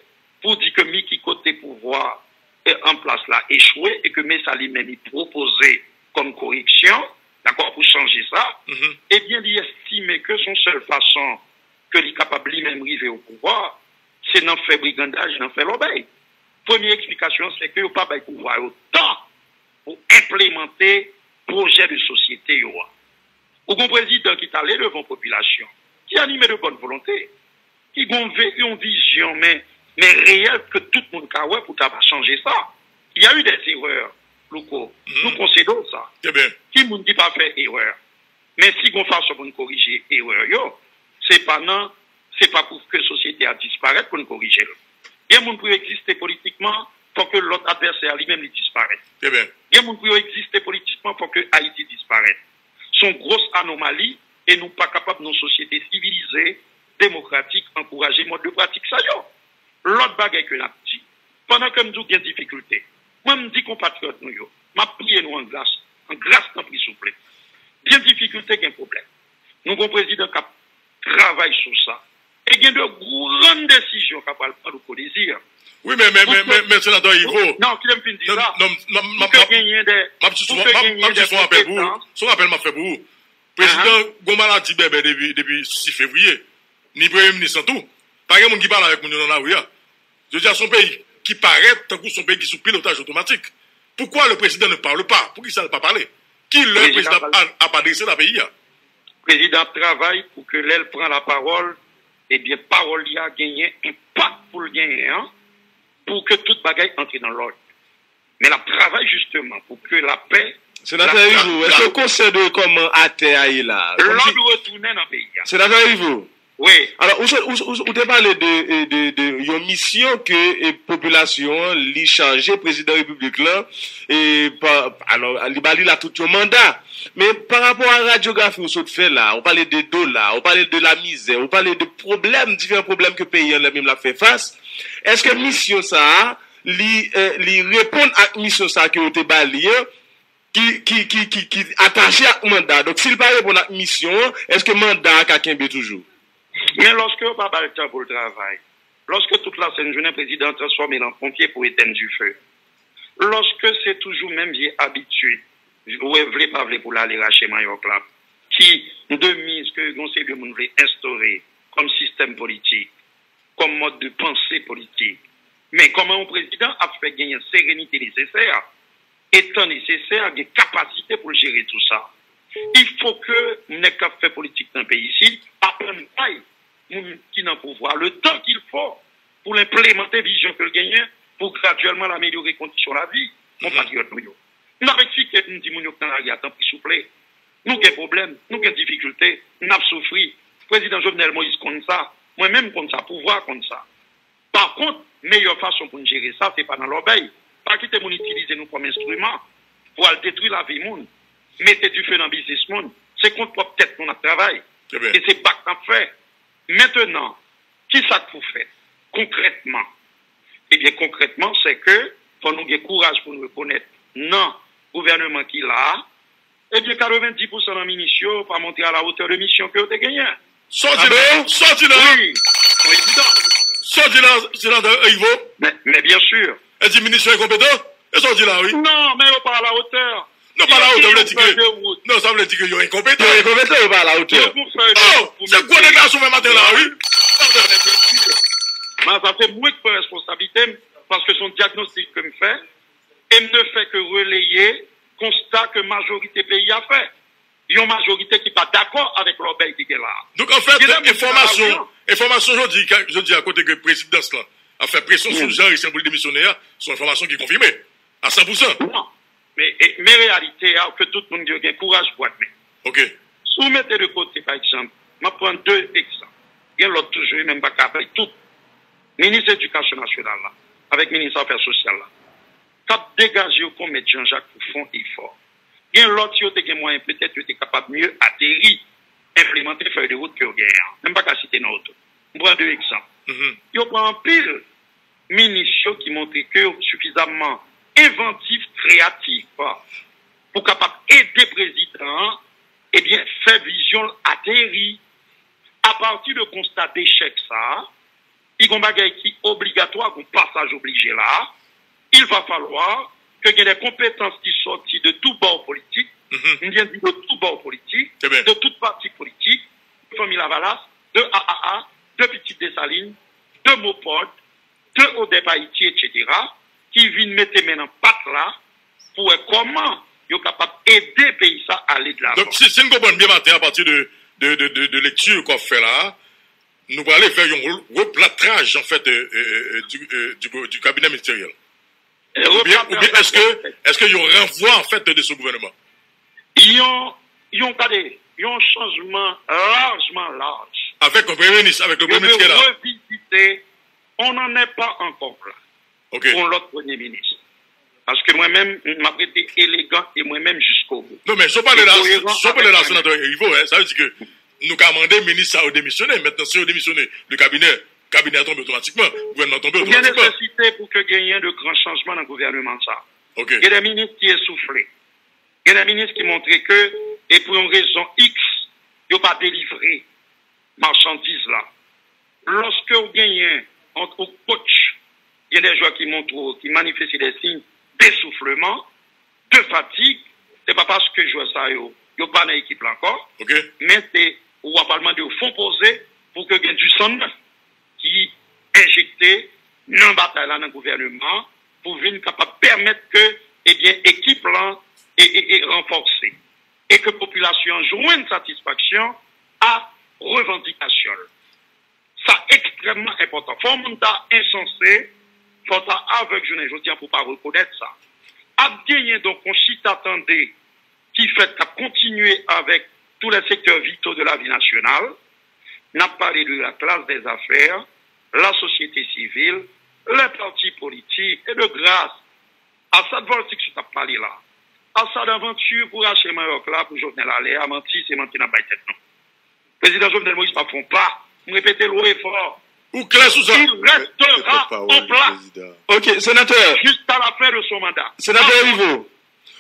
pou di ke mi ki kote pouvwa, e, an plas la echwe e ke men sa li menm li pwopoze kòm koreksyon, dakò, pou chanje sa, ebyen, li estime ke se yon sèl fason ke li kapab li menm rive o pouvwa, se nan fè brigandaj, nan fè lòbèy. Premye eksplikasyon an, se ke yo pa bay pouvwa yo tan pou enplemante pwojè de sosyete yo a. Ou gon prezidan ki t ale devan popilasyon, ki anime de bòn volonte, ki gon ve-, yon vizyon, men, men reyèl ke tout moun ka wè pou ta va chanje sa. Il y a eu des erreurs, Louko. Nou konsede w sa. Ki moun ki pa fè erè? Men si gon fason pou n korije erè yo, se pa nan, se pa pou ke sosyete a disparèt pou n korije l. Gen moun pou yo egziste politikman, fò ke lòt advèsè a li menm li disparèt. Gen moun pou yo egziste politikman, fò ke Ayiti disparèt. Se yon gwòs anomali E nou pa kapab, nan yon sosyete sivilize, demokratik, ankouraje mòd de pratik sa yo. Lòt bagay ke n ap di, pandan ke m di w gen difikilte, mwen, m di konpatriyòt nou yo, m ap priye nou an gras, an gras, tanpri, souple. Gen difikilte, gen pwoblèm. Nou gon prezidan k ap travay sou sa. E gen de grann desizyon k ap pral pran, ou ko dezi. Wi, men, men, men, men, men, senatè Ivo. Non, kite m fin di sa. Non, non, non, m ap jis fè yon apèl pou ou. Se yon apèl m ap fè pou ou. Prezidan gon maladi bèbè depi, depi sis fevriye. Ni premye minis lan tou. Pa gen moun ki pale avèk moun yo nan lari a. Jodi a, se yon peyi ki parèt tankou se yon peyi ki sou pilotaj otomatik. Pourquoi le président ne parle pas? Poukisa l pa pale? Ki lè prezidan ap adrese la peyi a? Prezidan ap travay pou ke lè l pran lapawòl, ebyen, pawòl li a genyen enpak pou l genyen an, pou ke tout bagay antre nan lòd. Men l ap travay jisteman pou ke lapè. Senatè Rivo, èske w konsyan de kòman atè a ye la? Lòd retounen nan peyi a. Senatè Rivo. Wi. Alò, ou, ou, ou, ou te pale de, de, de yon misyon ke e, popilasyon an li chaje prezidan repiblik lan, e, pa, alò, li ba li la tout yon manda. Men pa rapò a radyografi ou sot fè la, ou pale de dola, ou pale de lamizè, ou pale de pwoblèm, diferan pwoblèm ke peyi an li menm l ap fè fas. Èske misyon sa a, li, e, li reponn ak misyon sa a ke yo te ba li an, ki, ki, ki, ki, ki atache ak manda. Donk, si l pa reponn ak misyon an, èske manda a ka kenbe toujou? Men lòske yo pa ba l tan pou l travay, lòske tout lasent jounen prezidan an transfòme l an ponpye pou etèn dife, lòske se toujou menm vye abitid, ou wè, vle pa vle pou l ale rache manyòk la, ki de miz ke yon seri de moun vle enstore kòm sistèm politik, kòm mòd de panse politik. Men kòman yon prezidan ap fè genyen serenite nesesè e tan nesesè, gen kapasite pou l jere tou sa? Il faut que nèg k ap fè politik nan peyi isit aprann bay moun ki nan pouvwa le temps qu'il faut pou l enplemante vizyon ke l genyen pou gradyèlman l amelyore kondisyon lavi konpatriyòt nou yo. M ap eksplike, m di moun yo k nan lari a, tanpri, souple, nou gen pwoblèm, nou gen difikilte, n ap soufri. Prezidan Jovenel Moïse konn sa, mwen menm m konn sa, pouvwa a konn sa. Pa kont, meyè fason pou n jere sa, se pa nan lòbèy. Pa kite moun itilize nou kòm enstriman pou al detwi lavi moun, mete dife nan biznis moun. Se kont pwòp tèt nou n ap travay. E se bak n ap fè. Mentenan, kisa k pou fèt konkrètman? Ebyen, konkrètman, se ke fò nou gen kouraj pou n rekonèt nan gouvèneman ki la a, ebyen, katrevenndis pousan nan minis yo pa montre alawotè de misyon ke yo te genyen. Sa w di la? Sa w di la? Wi, mwen evidan. Sa w di la, senatè Ivo? Men, men byen si. E di minis yo enkonpetan? E sa w di la, wi? Non, men yo pa alawotè. Non, pa alawotè, vle di ke. Non, sa vle di ke yo enkonpetan. Yo enkonpetan, yo pa alawotè. Yo pou fè. Oh, se gwo deklarasyon fè maten la, wi. Men sa se mwen ki pran responsablite m, paske se yon dyagnostik ke m fè, e m ne fè ke releye konsta ke majorite peyi a fè. Yon majorite ki pa dakò avèk lòbèy ki gen la a. Donk, anfèt, enfòmasyon, enfòmasyon jodi, jodi a kote ke prezidans lan ap fè presyon sou Jean Haïtien pou l demisyone a, se yon enfòmasyon ki konfime a san pousan. Non. Men, e, men reyalite a, ke tout moun yo gen kouraj pou admèt. Ok. Si w mete de kote, pa egzanp, m ap pran de egzanp. Gen lòt toujou, men m pa ka bay tout. Minis Edikasyon Nasyonal la, avèk minis Afè Sosyal la, t ap degaje yo kon mèt Jan Jak pou fè yon efò. Gen lòt, si yo te gen mwayen, petèt yo te kapab mye ateri, enplimante fèy de wout ke yo genyen an. Men m pa ka site non yo tout. M pran de egzanp. Yo pran anpil minis yo ki montre ke yo sifizamman envantif, kreyatif, pou kapab ede prezidan an, ebyen, fè vizyon l ateri. Apati de konsta dechèk sa a, li gon bagay ki obligatwa, gon pasaj oblije la a, il va falloir ke gen de konpetans ki sòti de tou bò politik, m byen di de tou bò politik, de tout pati politik, de Fanmi Lavalas, de A A A, de Pitit Desalin, de MOPOD, de ODEP Ayiti, etsetera, ki vin mete men nan pat la pou wè kòman yo kapab ede peyi sa ale de lavan. Donk, si, si n konprann byen maten, apati de, de, de, de, de lekti ke w ap fè la a, nou prale vè yon replatraj, anfèt, e, e, e, e, du, e, du, du kabinè ministeryèl. Oubyen, oubyen èske, èske yon ranvwa, anfèt, de ce gouvernement? Yon, yon, gade, yon chanjman lajman laj. Avèk yon premye minis, avèk le premye minis ki la. Yo dwe revizite, on n'en est pas encore là. Ok. Pou yon lòt premye minis. Paske mwen menm, m ap rete elegan e mwen menm jiskobou. Non, men, jan w pale la, jan w pale la, senatè Rivo, sa vle di ke Nou ka mande minis sa yo demisyone. Mentnan, si yo demisyone, le cabinet, cabinet a tonbe otomatikman, gouvènman tonbe otomatikman. Gen nesesite pou ke genyen de gran chanjman nan gouvènman sa. Ok. Gen de minis ki esoufle. Gen de minis ki montre ke, e pou yon rezon X, yo pa delivre machandiz la. Lòske w genyen, ou coach, gen de jwè ki montre w, ki manifeste de siy desoufleman, de fatig, se pa paske jwè sa yo, yo pa nan ekip la ankò, ok, men se ou ap al mande yo fon poze pou ke gen du sang nèf ki enjekte nan batay la, nan gouvènman an, pou vin kapab pèmèt ke, ebyen, ekip lan e, e, e ranfòse. E ke popilasyon an jwenn satisfaksyon a revandikasyon l. Sa ekstrèmman enpòtan. Fò moun ta ensanse, fò ta avèg jounen jodi an pou pa rekonèt sa. Ap genyen donk yon chita tande ki fèt, k ap kontinye avèk tous les secteurs vitaux de la vie nationale. N ap pale de la classe des affaires, la société civile, les partis politiques, et de grâce, Assad Voltic sot ap pale la. Assad avanti pou rache manyòk la pou Jovenel ale a, manti, se manti n ap bay tèt nou. Prezidan Jovenel Moïse p ap fè yon pa. M repete l wo e fò. Ou klè sou sa? Il restera en place. Ok, senatè. Jusqu'à la fin de son mandat. Senatè Rivo,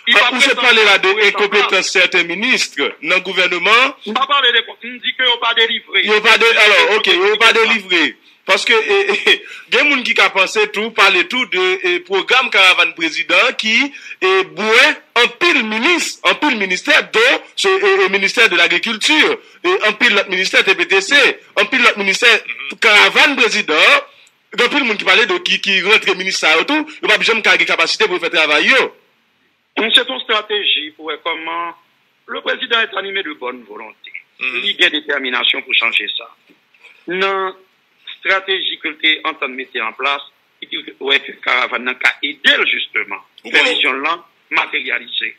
ou sot pale la de enkonpetans sèten minis nan gouvènman. M pa pale de, m di ke yo pa delivre. Yo pa de, alò, ok, yo pa delivre. Paske e, e, gen moun ki ka panse tou, pale tou de e, pwogram karavàn prezidan an ki e, bwè anpil minis, anpil ministè, dont se e, e, ministè de lagrikilti, e, anpil lòt ministè, T P T C, anpil lòt ministè, karavàn prezidan an, gen anpil moun ki pale de ki, ki rantre minis sa yo tou, yo p ap janm ka gen kapasite pou yo fè travay yo. Se yon strateji pou wè kòman le président est animé de bonne volonté. Li gen detèminasyon pou chanje sa. Nan strateji ke l te antann mete an plas, e ki wè ke karavàn nan ka ede l jisteman fè vizyon l lan materyalize.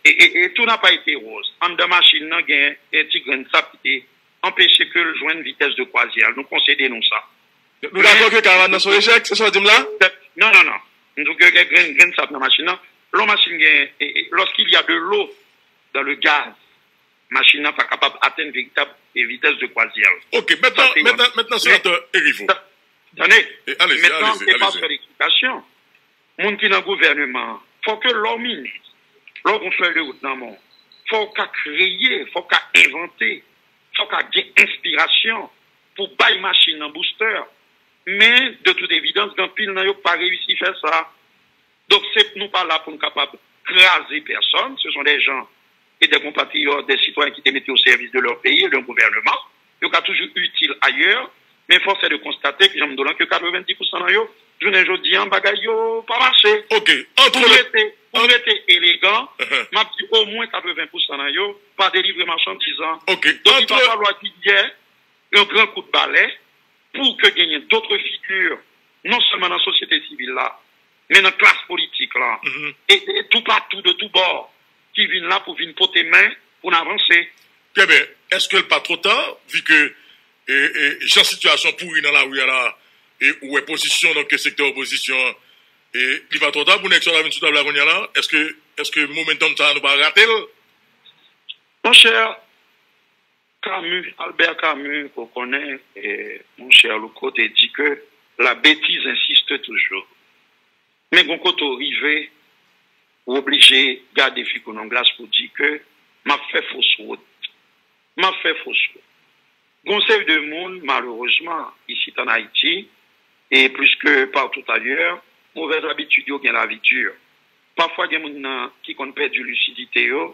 E, e, e tout n'a pas été rose. Anndan machin nan gen yon ti grenn sab ki te anpeche ke l jwenn vitès de kwazyè l. Nou konsede nou sa. Nou dakò ke karavàn nan se yon echèk, se sa w di m la? Non, non, non. M di w ke gen grenn, grenn sab nan machin nan. Lè yon machin gen, e, e, lorsqu'il y a de l'eau dans le gaz, machin nan pa kapab atenn veritab e vitès de kwazyè l. Ok, mentnan, mentnan, mentnan, senatè Erivo. Tande, mentnan, se pa sèl eksplikasyon. Moun ki nan gouvèneman an, fò ke lè w minis, lè w gon fèy de wout nan men w, fò w ka kreye, fò w ka envante, fò w ka gen enspirasyon pou bay machin nan boustè. Men, de tout evidans, gen anpil nan yo k pa reyisi fè sa. Donk, se, nou pa la pou n kapab kraze pèsòn. Ce sont des gens et des compatriotes, des citoyens qui te mete au service de leur pays et d'un gouvernement. Yo ka toujou itil ayè, men force est de constater, jan m di w lan, ke katrevenndis pousan nan yo, jounen jodi an, bagay yo pa mache. Ok, pou m rete, pou m rete elegan, m ap di omwen katreven pousan nan yo pa delivre machandiz lan. Donk, il va falloir qu'il y ait un grand coup de balai pour que genyen d'autres figures, non sèlman nan sosyete sivil la, men nan klas politik la, e, e toupatou, de tout bò, ki vin la pou vin pote men pou n avanse. Trè byen. Èske l pa twò ta, vi ke, e, e, jan sitiyasyon pouri nan lari a la, e ou wè pozisyon, donk, sektè opozisyon an, e li pa twò ta pou nèg sa yo ta vin sou tab la kounye a la? Èske, èske momentum sa a nou pa rate l? Monchè, Camus, Albert Camus, ke w konnen, e, monchè Louko te di ke la bêtise insiste toujours. Men gon kote w rive, w oblije gade figi w nan glas pou di ke m ap fè fos wout. M ap fè fos wout. Gon seri de moun, malerezman, isit ann Ayiti, e plis ke partout ailleurs, movèz abitid yo gen lavi di. Pafwa gen moun nan ki konn pèdi lisidite yo,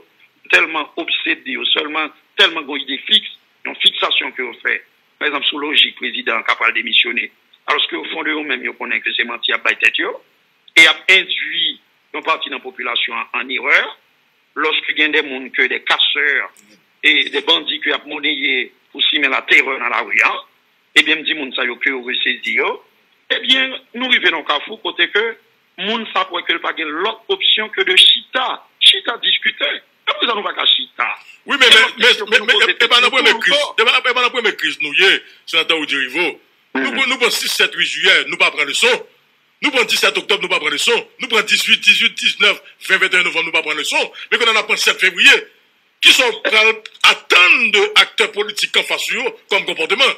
tèlman obsede yo, sèlman, tèlman gon ide fiks, yon fiksasyon ke yo fè, pa egzanp, sou lojik prezidan an ka pral demisyone, alòske o fon de yo menm, yo konnen ke se manti y ap bay tèt yo, e y ap endwi yon pati nan popilasyon an an erè, lòske gen de moun ke de kasè e de bandi ke y ap monneye pou simen laterè nan lari a, ebyen, m di moun sa yo ke yo resezi yo, ebyen, nou rive nan yon kafou kote ke moun sa ap wè ke l pa gen lòt opsyon ke de chita, chita diskite. E poukisa nou pa ka chita? Wi, men, men, men, men, men, e, e pa nan premye kriz, e pa, e pa nan premye kriz nou ye, senatè Rudy Rivo. Nou, pran- nou pran sis, sèt, uit jiyè, nou pa pran leson. Nou pran disèt oktòb, nou pa pran leson. Nou pran dizuit, dizuit, diznèf, ven, venteyen novanm, nou pa pran leson. Men kounye a n ap pran sèt fevriye. Kisa w pral atann de aktè politik anfas ou yo kòm konpòteman?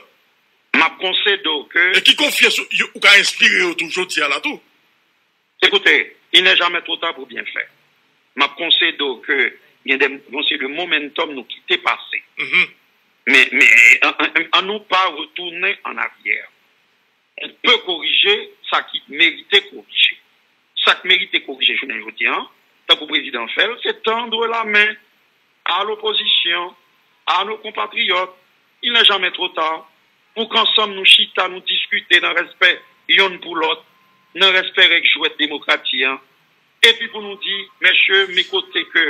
M ap konsede w ke... E ki konfyans ou, ou ka enspire yo tou jodi a la tou? Ekoute, il n'est jamais trop tard pour bien faire. M ap konsede w ke gen de, yon seri de momentum nou kite pase. Men, men, an, an, an nou pa retounen an aryè. On peut corriger sa ki merite korije. Sa k merite korije jounen jodi a, tankou prezidan fè l, se tendre la main à l'opposition, à nos compatriotes. Il n'est jamais trop tard pou k ansanm nou chita, nou diskite nan respè yonn pou lòt, nan respè règ jwèt demokrati a. Epi pou nou di, mesye, men kote ke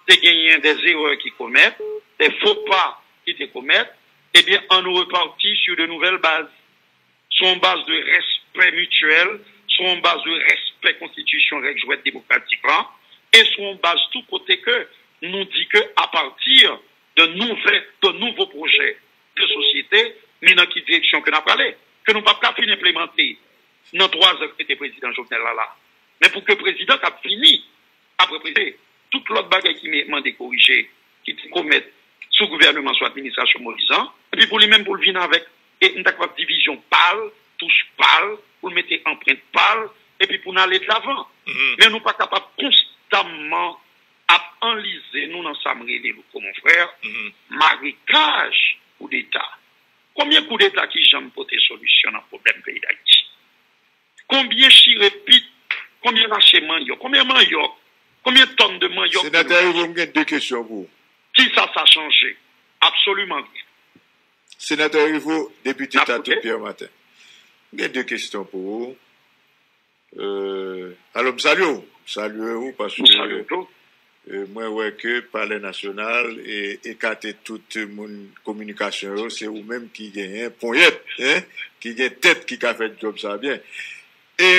te genyen des erreurs ki komèt, des faux pas ki te komèt, ebyen, ann nou repati sur de nouvelles bases. Sou yon baz de respè mityèl, sou yon baz de respè konstitisyon, règ jwèt demokratik la, e sou yon baz tou kote ke nou di ke apati de nouvè, de nouvo pwojè de sosyete, men nan ki direksyon ke n ap prale, ke nou p ap ka fin enplimante nan twa zan ke te prezidan Jovenel la la. Men pou ke prezidan k ap vini apre prezidan, tout lòt bagay ki me-, mande korije, ki te komèt sou gouvènman, sou administrasyon Moïse an, epi pou li menm pou l vin avèk, e m ta kapab divizyon pa l, touch pa l, pou l mete anprent pa l, epi pou n ale de lavan. Men nou pa kapab konstamman ap anlize nou nan sa m rele, Louko mon frè, marekaj koudeta. Konbyen koudeta ki janm pote solisyon nan pwoblèm peyi Dayiti? Konbyen chire pit, konbyen rache manyòk, konbyen manyòk, konbyen tòn de manyòk ki nou rache? Senatè Rivo, m gen de kesyon pou ou. Kisa sa chanje? Absoliman rien. Senatè Rivo, depite Tatou Pierre Martin. M gen de kesyon pou ou. Euh, alò, m salye w. M salye w paske, euh, mwen wè ke Palè Nasyonal e, ekate tout moun kominikasyon yo, se ou menm ki genyen ponyèt, hein, ki gen tèt ki ka fè djòb sa byen. E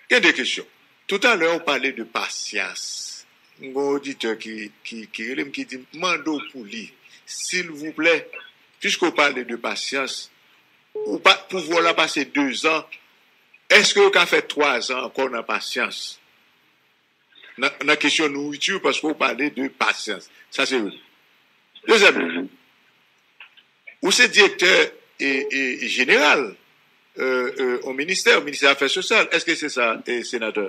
gen de kesyon. Toutalè, ou pale de pasyans. M gen yon oditè ki, ki, ki rele m, ki di m, mande w pou li, silvouplè, piske w pale de pasyans, ou pa, pouvwa w la pase de zan, èske yo ka fè twa zan ankò nan pasyans? Nan, nan kesyon nouriti, paske w pale de pasyans. Sa se youn. Dezyèm, ou se direktè e, e, jeneral, euh, euh, yon ministè, yon ministè afè sosyal. Èske se sa, e, senatè?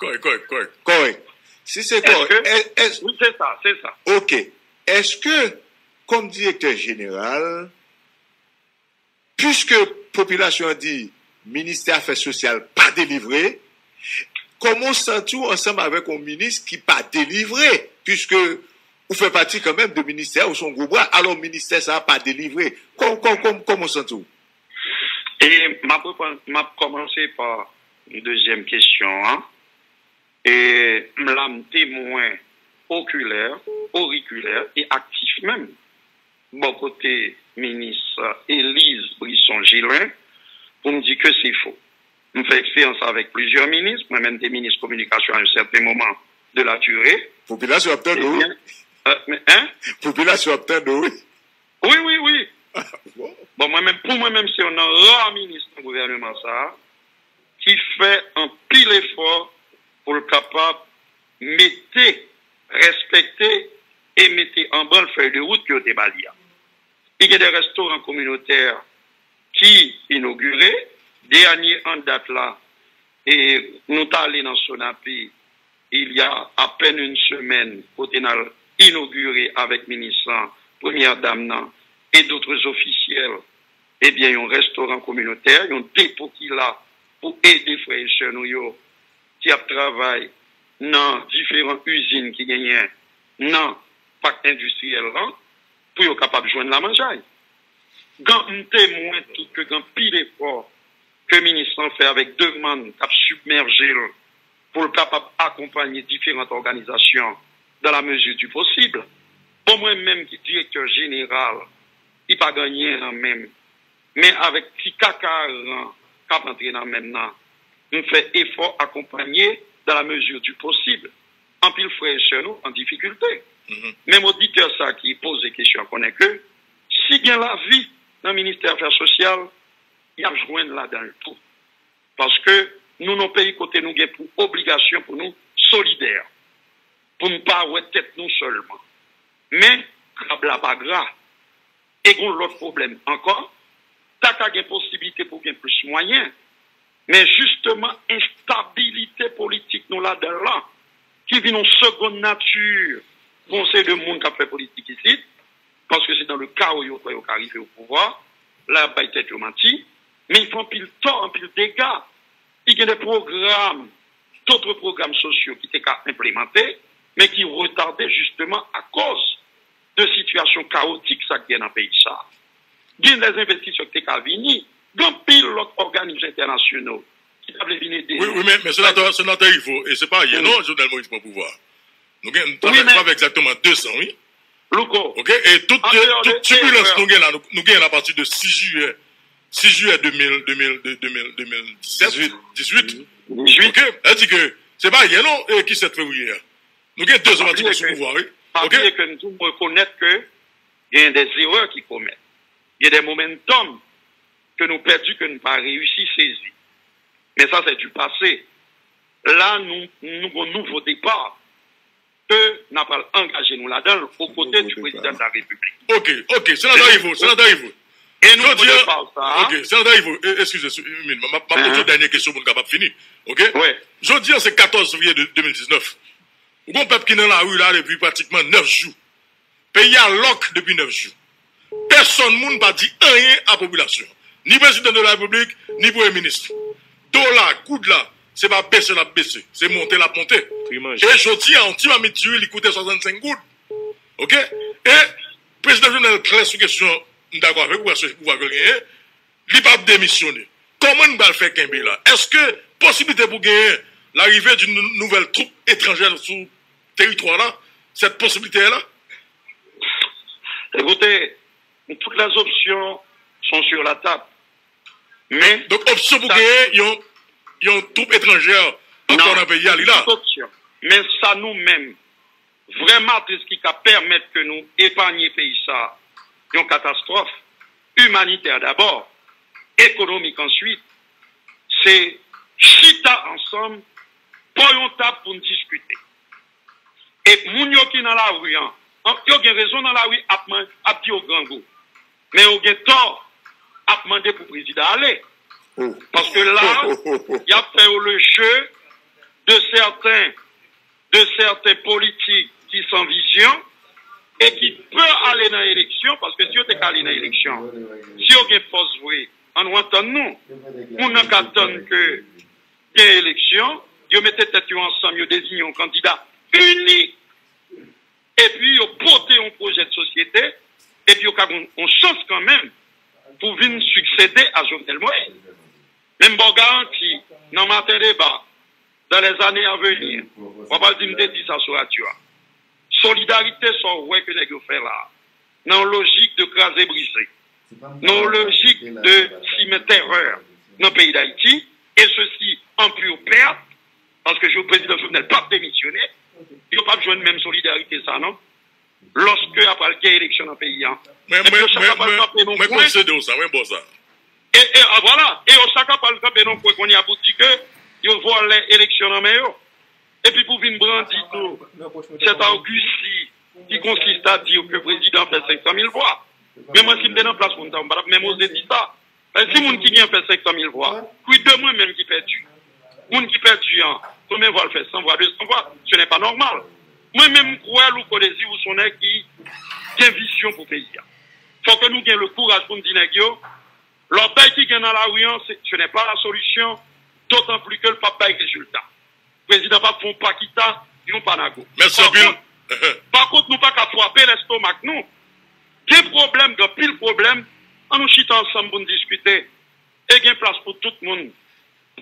Kòrèk, kòrèk, kòrèk. Kòrèk. Si se kòrèk, èske, è-, è-, wi, se sa, se sa. Oke. Èske, kòm direktè jeneral, piske popilasyon an di ministè afè sosyal pa delivre, kòman w santi w ansanm avèk yon minis ki pa delivre? Piske ou fè pati kanmenm de ministè, ou se yon gwo bra, alò ministè sa a pa delivre. Kò-, kò-, kò-, kòman w santi w? E m ap reponn, m ap kòmanse pa dezyèm kesyon an. E m la, m temwen okilè, orikilè e aktif menm, bò kote minis Elise Brisson Gélin, pou m di ke se fo. M fè eksperyans avèk plizyè minis, mwen menm te minis kominikasyon a yon sèten moman de la dire. Popilasyon ap tande w, wi. Ebyen, euh, men, hein? Popilasyon ap tande w, wi. Wi, wi, wi. Bon. Bon, mwen menm, pou mwen menm, se youn nan ra minis nan gouvènman sa a ki fè anpil efò pou l kapab mete, respekte e mete an branl fèy de wout ke yo te ba li a. Li gen de restoran kominotè ki inogire. Dènye an dat la, e nou t ale nan Sonape, il y a à peine une semaine, kote n al inogire avèk minis lan, premyè dam nan, e dotres ofisyèl, ebyen, yon restoran kominotè, yon depo ki la pou ede frè e sè nou yo ki ap travay nan diferan izin ki genyen nan pak endistriyèl lan, pou yo kapab jwenn lamanjay. Gen, m temwen tou ke gen anpil efò ke minis lan fè avèk demann k ap sibmèje l pou l kapab akonpanye diferan òganizasyon dans la mesure du possible. Bon, mwen menm ki direktè jeneral, li pa gen anyen nan men m. Men avèk ti kakaran k ap antre nan men m nan, m fè efò akonpanye dans la mesure du possible anpil frè e sè nou an difikilte. Menm oditè sa ki poze kesyon an konnen ke si gen lavi nan ministè afè sosyal, y ap jwenn ladan l tou. Paske nou nan yon peyi kote nou gen pou obligasyon pou nou solidè, pou n pa wè tèt nou sèlman. Men, krab la pa gra. E gon lòt pwoblèm ankò, ta ka gen posiblite pou gen plis mwayen, men jisteman enstabilite politik nou ladan l lan, ki vin yon segonn nati pou yon seri de moun k ap fè politik isit, paske se dans le chaos yo kwè yo ka rive o pouvwa, la y ap bay tèt yo manti, men y fè anpil tò, anpil dega. Li gen de pwogram, dotre pwogram sosyo ki te ka enplimante, men ki retade jisteman akoz de sitiyasyon kawotik sa k gen nan peyi sa. Gen de envestisè ki te ka vini, gen anpil lòt òganis entènasyonal ki ta vle vin ede Wi, nou. Wi, men, men senatè, senatè Ivo, e se pa yè non Jovenel Moïse pran pouvwa. Nou gen, sa fè, sa fè egzakteman de zan, wi. Louko, Ok, e tout, an dehò tout de tibilans erè. Nou gen la, nou, nou gen la apati de sis jiyè, sis jiyè de mil, de mil, de, de mil, de mil disèt, dizwit. Dizwit. Ok, sa di ke se pa yè non, e ki sèt fevriye a. Nou gen de zan apati nou sou pouvwa, wi. Ok? Pabliye ke nou tou rekonèt ke gen de erè ki komèt. Gen de momentum ke nou pèdi, ke nou pa reyisi sezi. Men sa, se du passé. La, nou, nou gon nouvo depa ke n ap al angaje nou ladan l, o kote du président de la République. Ok, ok, senatè Ivo, senatè Ivo. E nou Jodi pran an, pa sa. Ok, senatè Ivo, e, eskize, si, Min, m ap, m ap poze yon dènye kesyon pou n kapab fini. Ok? Wi. Jodi an, se katòz fevriye de, de mil diznèf. Ou gon pèp ki nan lari la depi pratikman nèf jou. Peyi a lòk depi nèf jou. Pèsonn moun pa di anyen a popilasyon. Ni prezidan de la repiblik, ni premye minis. Dola, goud la, se pa bese l ap bese, se monte l ap monte. Pri manje. E jodi a, yon ti mamit diri, li koute swasannsenk goud. Ok? E prezidan Jovenel klè sou kesyon, m dakò avèk ou, paske se pouvwa ke l genyen. Li p ap demisyone. Kòman n pral fè kenbe la? Èske posiblite pou genyen larive d'une nou- nouvelle troupe étrangère sou teritwa la, cette possibilité est là? Écoutez, toutes les options sont sur la table. Men, Donk, opsyon pou genyen yon, yon troupe étrangère ankò nan peyi a, li la. Tout opsyon. Men sa nou menm, vrè matris ki ka pèmèt ke nou epanye peyi sa yon katastwòf imanitè dabò, ekonomik answit, se chita ansanm bò yon tab pou n diskite. E moun yo ki nan lari an, an- yo gen rezon nan lari ap, man- ap di yo grangou. Men yo gen tò ap mande pou prezidan ale. Paske la, y ap fè yo le jeu de certains, de certains politiques qui sont vision et qui peuvent aller dans l'élection, paske si yo te ka ale nan eleksyon, si yo gen fòs vre, an nou antann nou, moun nan ka tann ke gen eleksyon, yo mete tèt yo ansanm, yo deziyen yon kandida inik, epi yo pote yon pwojè de sosyete, epi yo ka gen yon chans kanmenm pou vin siksede a Jovenel Moïse. Men m ba w garanti, nan maten deba, dans les années à venir, w ap al di m te di sa sou radyo a. Solidarite sa w wè ke nèg yo fè la, nan yon lojik de kraze brize, nan yon lojik de simen tèrè nan peyi Dayiti, e sesi an pure perte, paske prezidan Jovenel p ap demisyone, yo p ap jwenn menm solidarite sa non. Lòske ap pral gen eleksyon nan peyi a. Mwen, Epi mwen, yo chak mwen, ap pral mwen, kanpe nan mwen kwen. Konsede w sa, mwen bon sa. E, e, a, vwala. E yo chak ap pral kanpe nan kwen kounye a pou di ke yo vòlè eleksyon nan men yo. Epi pou vin brandi tou, cette argutie qui consiste à dire que prezidan fè senk san mil vwa. Men mwen, si m te nan plas moun sa yo, m pa t ap menm oze di sa. Paske si moun ki gen fè senk san mil vwa, quid de mwen menm ki pèdi? Moun ki pèdi an, konbyen vwa l fè? San vwa, de san vwa? Ce n'est pas normal. Mwen menm, m kwè Louko Désir, ou se yon nèg ki gen vizyon pou peyi a. Fò ke nou gen le kouraj pou n di nèg yo, lòbèy ki gen nan lari an, se, ce n'est pas la solution, d'autant plus que l p ap bay rezilta. Prezidan p ap fè yon pa kita, yon pa nago. Mèsi anpil. Pa kont, nou pa ka frape lèstomak nou. Gen pwoblèm, gen anpil pwoblèm. An nou chita ansanm pou n diskite. E gen plas pou tout moun.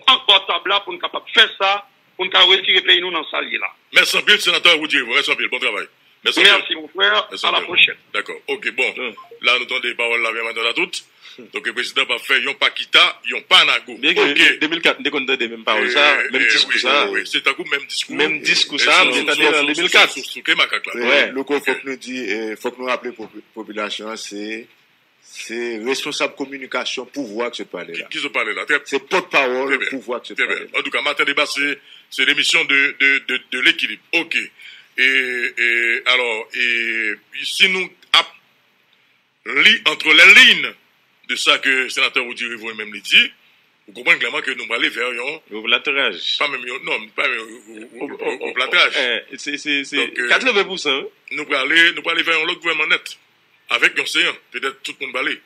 Pran bò tab la pou n kapab fè sa, pou n ka retire peyi nou nan sa l ye la. Mèsi anpil, senatè Roudy Rivon. Mèsi anpil. Bon travay. Mèsi anpil. Merci, mon frère. Mèsi anpil. À la prochaine. Dakò. Ok, bon. La, nou tande pawòl la, byen maten la tout. Donk, prezidan p ap fè yon pa kita, yon pa nago. Byen ke de mil kat, m te konn tande menm pawòl sa, menm diskou sa. Wi, se tankou menm diskou. Menm diskou sa, m te tande l an de mil kat. Sou, sou, sou, sou, sou ke makak la. Wi, Louko, fòk nou di, eh, fòk nou raple popi-, popilasyon an, se, se responsab kominikasyon pouvwa ki sot pale la. Ki, ki sot pale la. Trè, se pòtpawòl pouvwa ki sot pale la. Antouka, Maten Deba, se, se lemisyon de, de, de, de lekilib. Ok. E, e, alò, e, si nou ap li entre les lignes de sa ke senatè Roody Rivaux li menm li di, ou konprann klèman ke nou prale vè yon Yon platraj. Pa menm yon, non, pa menm yon, yon, yon, yon, yon platraj. Eh, se, se, se Donk, euh, katreven pousan, wi. Nou prale, nou prale vè yon lòt gouvènman nèt, avèk yon seyan, petèt tout moun prale.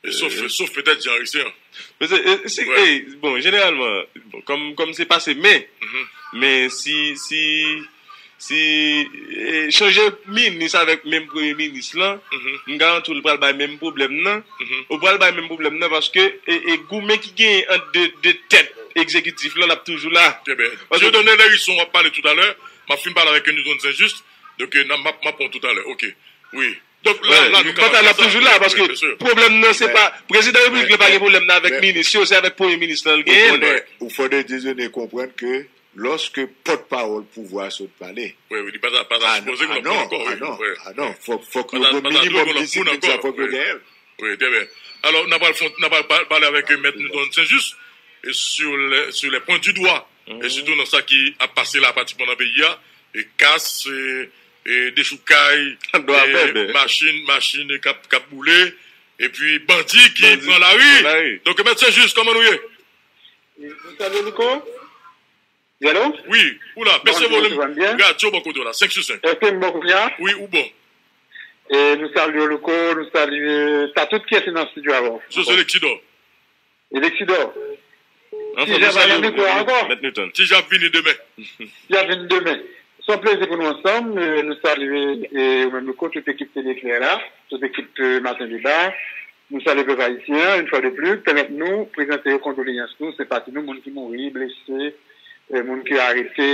E sof, sof petèt Jean Henry Ceant. Men se, e, si, Wè. Ey, bon, jeneralman, bon, kòm, kòm se pase men, Mhm. men si, si, si, e, chanje minis avèk menm premye minis lan, Mhm. m garanti w l pral bay menm pwoblèm nan. Mhm. Ou pral bay menm pwoblèm nan paske, e, e goumen ki genyen ant de, de tèt egzekitif lan, l ap toujou la. Trè byen. Paske Dieudonné Lherisson, w ap pale toutalè. M ap fin pale avèk Newton Saint-Juste. Donk, e, n ap, m ap, m ap pran toutalè. Ok. Wi. Donk, la, Wè, la, nou ka batay la toujou la, paske Byen si. pwoblèm nan, se Mè, pa, prezidan repiblik la pa mè, gen pwoblèm nan avèk mè, minis yo, se avèk premye minis lan l ou genyen l. konnen, ou fòde Dieudonné konprann ke lòske pòtpawòl pouvwa a sot pale, Wi, wi, li pa ta, pa ta a, sipoze a, gen lòt non, moun ankò, a, wi, non, wi. a, non, fòk, fòk Pa yo ta, gen yon pa ta minimòm dwe gen lòt moun disiplin, ankò, sa fòk yo wi. genyen l. Wi, trè byen. Alò, n ap pral fon, n ap pral pa, pale avèk Mèt Newton Saint-Juste, e sur les, sur les points du doigt, e sitou nan sa ki ap pase la pratikman nan peyi a, e kas, e, e dechoukay, Dwa e bèbè. machin, machin k ap, k ap boule, epi bandi ki Bandi pran lari. pran lari. Donk, Mèt Saint-Juste, kòman nou ye? Nou salye Louko. Wi, ou la, bese volim radyo bò kote w la, senk sou senk. Èske m bon kounye a? Wi, ou bon. E nou salye Louko, nou salye sa tout kiyès ki nan estidyo avè w. José Lexidor. E Lexidor. Anfòm, Ti Jan nou pa salye nan mikwo a w, ankò. Mèt Newton. Ti Jan ap vini demen. Ti Jan ap vini demen. Se yon plezi pou nou ansanm. E nou salye, e, ou menm Louko, tout ekip Tele Eklè la, tout ekip, e, Maten Deba. Nou salye pèp ayisyen an, yon fwa de plis, pèmèt nou prezante yo kondoleyans nou, senpati nou, moun ki mouri, blese, e, moun ki arete,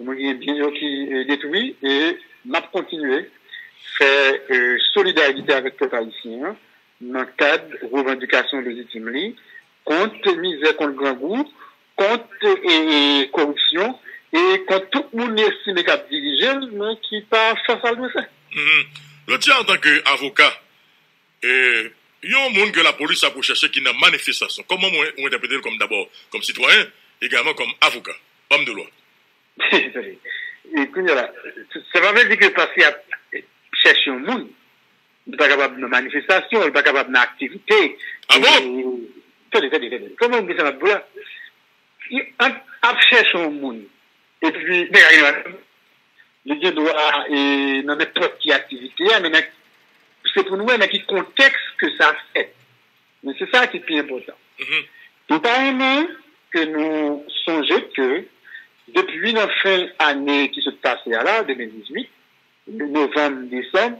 moun ki gen byen yo ki, e, detwi, e n ap kontinye fè, e, solidarite avèk pèp ayisyen an nan kad revandikasyon lejitim li kont mizè, kont grangou, kont, e, e, koripsyon, e kont tout moun li estime k ap dirije l, men ki pa fè sa l dwe fè. Mhm. Jodi a, antanke avoka, e, yon moun ke lapolis ap rechèche ki nan manifestasyon, kòman ou, ou entèprete l kòm dabò, kòm sitwayen, egalman kòm avoka, òm de lwa? E kounye a la, sa pa vle di ke paske y ap chèche yon moun, li pa kapab nan manifestasyon, li pa kapab nan aktivite. Ah bon? E, tande, tande, tande. Kòman m gen sa m ap di w la? Li ap, ap chèche yon moun. Epi, men, li gen dwa, e, nan nenpòt ki aktivite a, men nan, se pou nou wè nan ki kontèks ke sa fèt. Men se sa ki pi enpòtan. Mhm. M ta renmen ke nou sonje ke depi nan fen ane ki sot pase a la, de mil dizuit, novanm, desanm,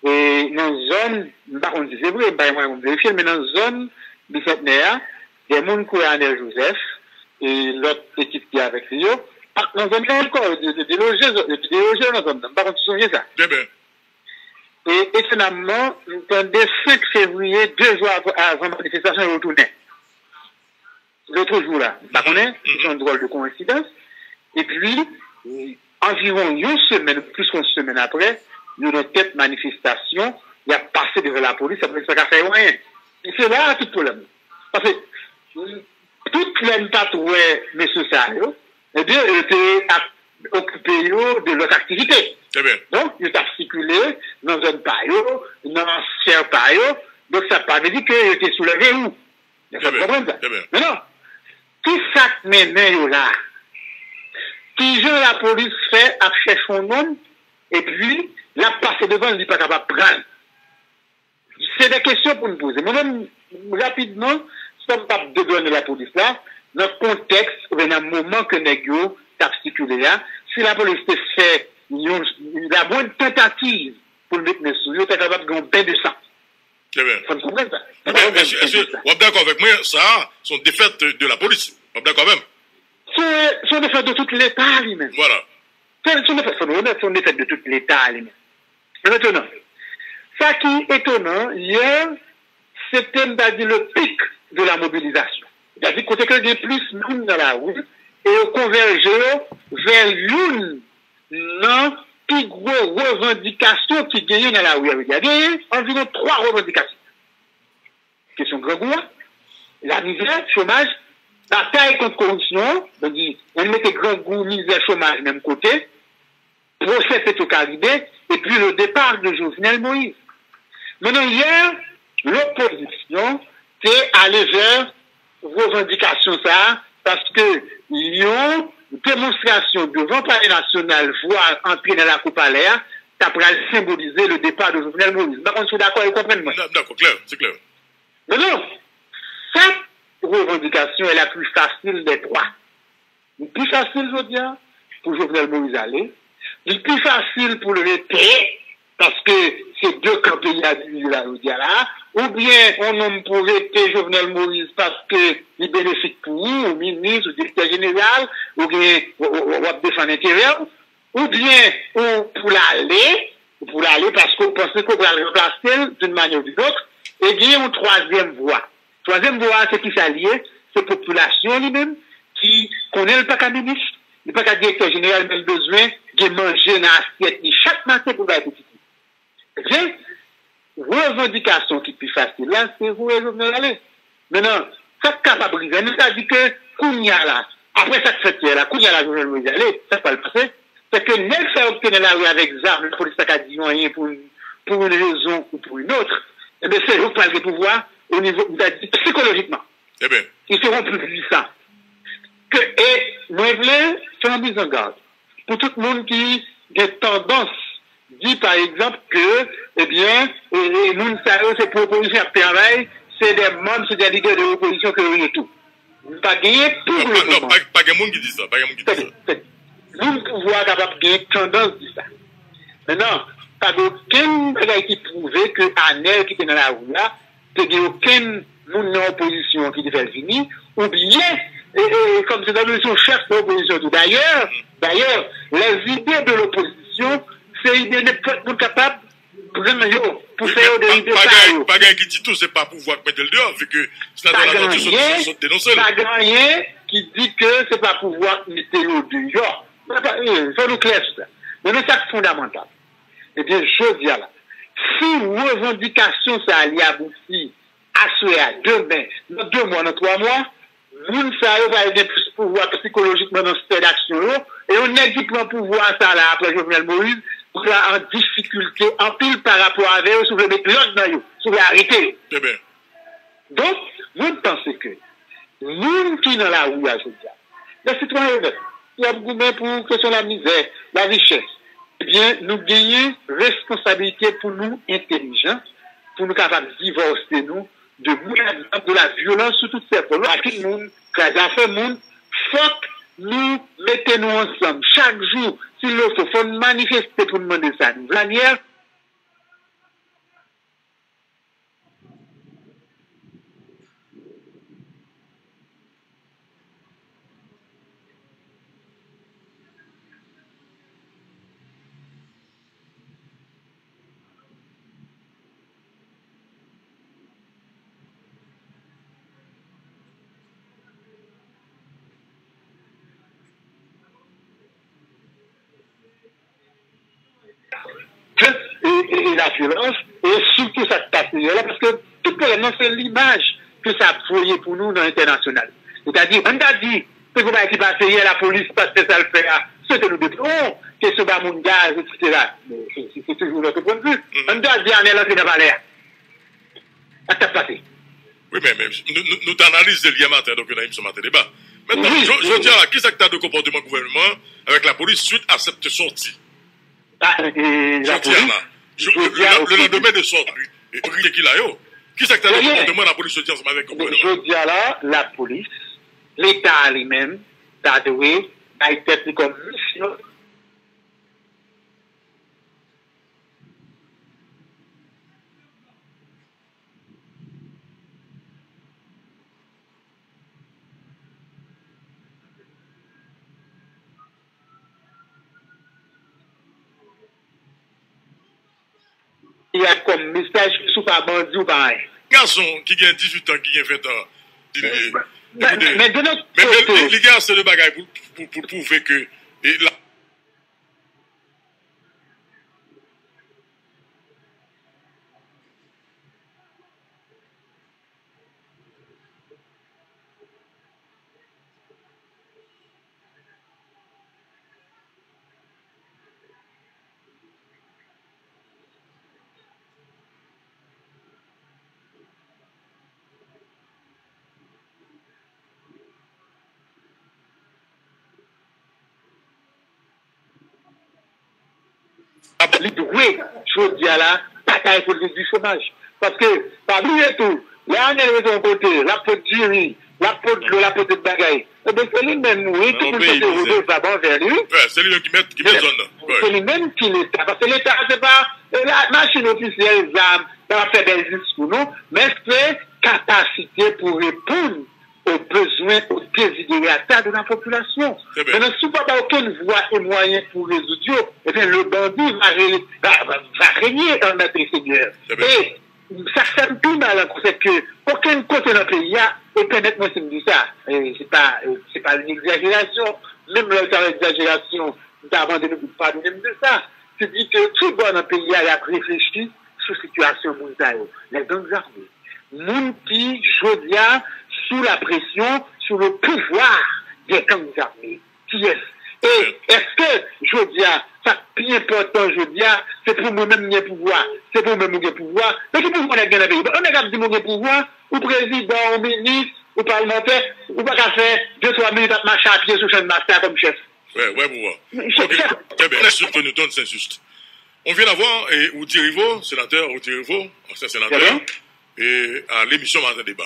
e nan zòn, m pa konn si se vre, m pa gen mwayen pou m verifye l, men nan zòn Bisantnè a, de moun kwè Anèl Joseph e lòt ekip ki avèk li yo, pa t nan zòn nan ankò, yo te deloje, yo te deloje yo nan zòn nan. M pa konn si w sonje sa. Trè byen. E etonamman, m tande senk fevriye, de jou av-, avan manifestasyon, yo retounen. Lòt jou la, m pa konnen, se yon dwòl de koyensidans. Epi, anviwon yon semèn, plis ke yon semèn apre, yo nan tèt manifestasyon, y ap pase devan lapolis, lapolis pa ka fè yo anyen. E se la a tout pwoblèm nan. Paske, tout lè n pa t wè mesye sa yo, ebyen, yo te ap okipe yo de lòt aktivite. Trè byen. Donk, yo t ap sikile nan zòn pa yo, nan sfè pa yo. Donk, sa pa vle di ke yo te sou lève ou. Trè byen. Fòk konprann sa. Trè byen. Men non, ki sa k mennen yo la? Kijan lapolis fè ap chèche yon nonm, epi l ap pase devan l, li pa kapab pran l? Se de kesyon pou n poze. Mwen menm, rapidman, sa m p ap dedwanye lapolis la, nan kontèks oubyen nan moman ke nèg yo t ap sikile a, si lapolis te fè yon, la mwenn tantativ pou l met men sou yo, ta kapab gen yon ben de san. Trè byen. Fò n konprann sa. Trè byen. Èske, èske w ap dakò avèk mwen, sa a, se yon defèt de lapolis? W ap dakò avè m? Se, se yon defèt de tout Leta li menm. Vwala. Se, se yon defèt, fò nou onèt, se yon defèt de tout Leta li menm. Men mentnan, sa ki etonan, yè, se te, m ta di, le pic de la mobilisation. Sètadi, kote ke gen plis moun nan lari, e yo konvèje yo vè youn nan pi gwo revandikasyon ki genyen nan lari a. Genyen anviwon twa revandikasyon. Kesyon grangou a, lamizè, chomaj, batay kont koripsyon, donk, ann mete grangou, mizè, chomaj menm kote, procès Petro-Caribe et puis le départ de Jovenel Moïse. Maintenant, hier, l'opposition te ale vè revandikasyon sa a, paske yon demonstrasyon devan Palè Nasyonal, vwa antre nan lakou palè a, ta pral senbolize le départ de Jovenel Moïse. M pa konn si w dakò e w konprann mwen. M dakò, klè, se klè. Maintenant, cette revendication est la plus facile des trois. Li pi fasil jodi a pou Jovenel Moïse ale. Li pi fasil pou l rete, paske se de kan peyi a divize la jodi a la. Oubyen yon nonm pou rete Jovenel Moïse paske li benefik pou ou, ou minis, ou direktè jeneral, ou gen, w, w, w, w ap defann enterè w. Oubyen ou pou l ale, ou pou l ale paske ou panse ke w pral ranplase l d'une manière ou d'une autre, e gen yon twazyèm vwa. Twazyèm vwa a, se kisa li ye? Se popilasyon li menm ki konnen l pa ka minis, li pa ka direktè jeneral, men l bezwen gen manje nan asyèt li chak maten pou l bay pitit li. Ebyen, revandikasyon ki pi fasil la, se voye Jovenel ale. Mentnan, sa k kapab rive, nou ka di ke kounye a la, apre sa k fèt yè la, kounye a la Jovenel Moïse ale, sa k pral pase, se ke nèg sa yo ki te nan lari avèk zam, lapolis pa ka di yo anyen pou, pou yon rezon ou pou yon lòt, ebyen, se yo k pral gen pouvwa o nivo, m ta di, sikolojikman. Ils seront plus puissants. Ke, e mwen vle fè yon mizangad pou tout moun ki gen tandans di, pa egzanp, ke, ebyen, e, e, moun sa yo se pou opozisyon y ap travay, se de manm, se de lidè de opozisyon ke yo ye tou. Pa genyen pou le moman. Pa, pa gen moun ki di sa, pa gen moun ki di sa. Moun pouvwa a kapab gen tandans di sa. Mentnan, pa gen okenn bagay ki pwouve ke Anèl ki te nan lari a te gen okenn moun nan opozisyon an ki te fè l vini, oubyen, e, e, kòmsi se yon chèf nan opozisyon tou. Dayè, dayè, les idées de l'opposition, se ide nenpòt moun kapab pran yo pou fè yo de ide pa yo. Pa gen ki di tou se pa pouvwa k mete l deyò, vi ke senatè Latortue sot, sot denonse l. Pa gen anyen ki di ke se pa pouvwa k mete yo deyò. Fò nou klè sou sa. Men nan sa k fondamantal. Ebyen, jodi a la, si revandikasyon sa a li abouti aswè a, demen, nan de mwa, nan twa mwa, moun sa yo pral gen plis pouvwa sikolojikman nan stèd aksyon yo. E yon nèg ki pran pouvwa sa la apre Jovenel Moïse, pral an difikilte anpil pa rapò avè yo, si w vle met lòd nan yo, si w vle arete yo. Donk, mwen panse ke moun ki nan lari a jodi a, lè sitwayen onèt, y ap goumen pou kesyon lamizè, lavi chè, ebyen, nou genyen responsablite pou nou entèlijan, pou nou kapab divòse nou de bout a zam, de la vyolans sou tout sè fòm, ak tout moun, kraze afè moun, fòk nou mete nou ansanm chak jou, si l le fo, fò n manifeste pou n mande sa nou vle. E, e, e lavyolans, e sitou sa k pase yè la, paske tout pwoblèm nan se limaj ke sa ap voye pou nou nan entènasyonal. Sètadi, ann ta di, se yon bagay ki pase yè, lapolis pa t fè sa l fè a, se ke nou deplore, kesyon ba moun gaz, etsetera. Men se, se, se toujou lòt pwennvi. Ann ta di Anèl antre nan palè a. Sa k t ap pase? Wi, men, men nou, nou, nou t analize l yè maten, donk, nan emisyon Maten Deba. Mentnan, jodi a la, kisa k ta dwe konpòteman gouvènman an avèk lapolis swit a sèt sòti? Jodi a la, le, le, le lendemain de sòt, e, otorite ki la yo, kisa k ta dwe konpòteman lapolis jodi ansanm avèk gouvènman? Jodi a la, lapolis, Leta a li menm, ta dwe bay tèt li kòm misyon Li a kòm mesaj ke si w pa bandi, ou pa anyen. Gason ki gen dizuit an, ki gen ven an, di li, men, men, men, de lòt kote, li, li gen ase de bagay pou, pou, pou pwouve ke, e, la, li dwe, jodi a la, batay pou li di chomaj. Paske, pa bliye tou, lè Anèl rete yon kote, l ap pot diri, l ap pot dlo, l ap pot tout bagay. Ebyen, se li menm, wi, ki pou l sete redevab anvè li, wi. Se li menm ki mèt, ki mèt zòn nan. Se li menm ki Leta. Paske Leta, se pa, e, la, machin ofisyèl, zam, sa ap fè bèl diskou, non. Men se kapasite pou reponn aux besoins, aux desiderata de la population. Maintenant, si ou pa ba okenn vwa e mwayen pou rezoud yo, ebyen, le bandit va, ré- va, va, va régner en maître et seigneur. E sa k fè m pi mal ankò, se ke okenn kote nan peyi a, e pèmèt mwen si m di sa, e se pa, e se pa yon egzajerasyon, menm lè l ta yon egzajerasyon, m ta mande nou pou padone m de sa. Se di ke tout bò nan peyi a, y ap reflechi sou sitiyasyon moun sa yo, les gangs armés. Moun ki, jodi a, sou la presyon, sou le pouvwa des gangs armés. Kiyès? E èske, jodi a, sa k pi enpòtan jodi a, se pou mwen menm m gen pouvwa, se pou mwen menm ou gen pouvwa? Men ki pouvwa nèg gen nan peyi? Bon, yon nèg ap di m ou gen pouvwa, ou prezidan, ou minis, ou palmantè, ou pa ka fè de twa minit ap mache a pye sou Channmas la kòm chèf. Ouais, ouais, pouvoir. Ok, très bien. Merci, Antonio Don Saint-Just. On vient d'avoir, eh, Rudy Rivaux, sénateur Rudy Rivaux, ancien sénateur, et à l'émission Matin Débat.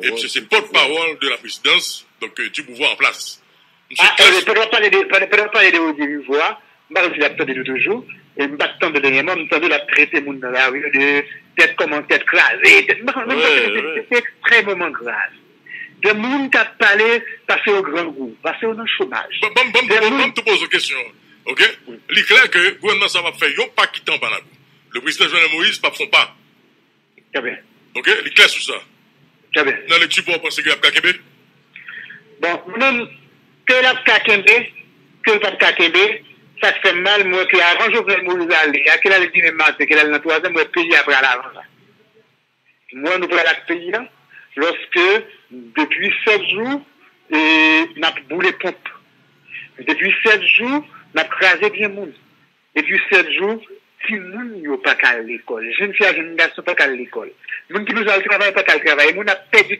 Et monsieur, c'est porte-parole de la présidence, donc, euh, du pouvoir en place. Monsieur, ah, eh, pandan w ap pale de, pandan, pandan w ap pale de Rudy Rivaux a, m pa konn si l ap tande nou toujou, e m pa t tande dènyèman, m tande l ap trete moun nan lari yo de tèt kòman tèt kraze, tèt, m pa konn, m panse ke se, se, se ekstrèmeman grav. De moun k ap pale, pase yo grangou, pase yo nan chomaj. Ban, ban, ban, ban, ban m tou poze w kesyon an, ok? Li klè ke gouvènman sa p ap fè yon pa kite anba lakou. Le prezidan Jovenel Moïse p ap fè yon pa. Trè byen. Ok, li klè sou sa. Trè byen. Nan lekti pa w, w panse ke l ap ka kenbe? Bon, mwen menm, ke l ap ka kenbe, ke l p ap ka kenbe, sa k fè m mal, m wè ke avan Jovenel Moïse ale a, ke l ale dimen maten, ke l ale nan twazè, m wè peyi a pral avanse. M wè nou pral ak peyi a, lòske depi sèt jou, e, n ap boule ponp. Depi sèt jou, n ap kraze byen moun. Depi sèt jou, timoun yo pa ka al lekòl. Jèn fi ak jèn gason pa ka al lekòl. Moun ki bezwen al travay pa ka al travay. Moun ap pèdi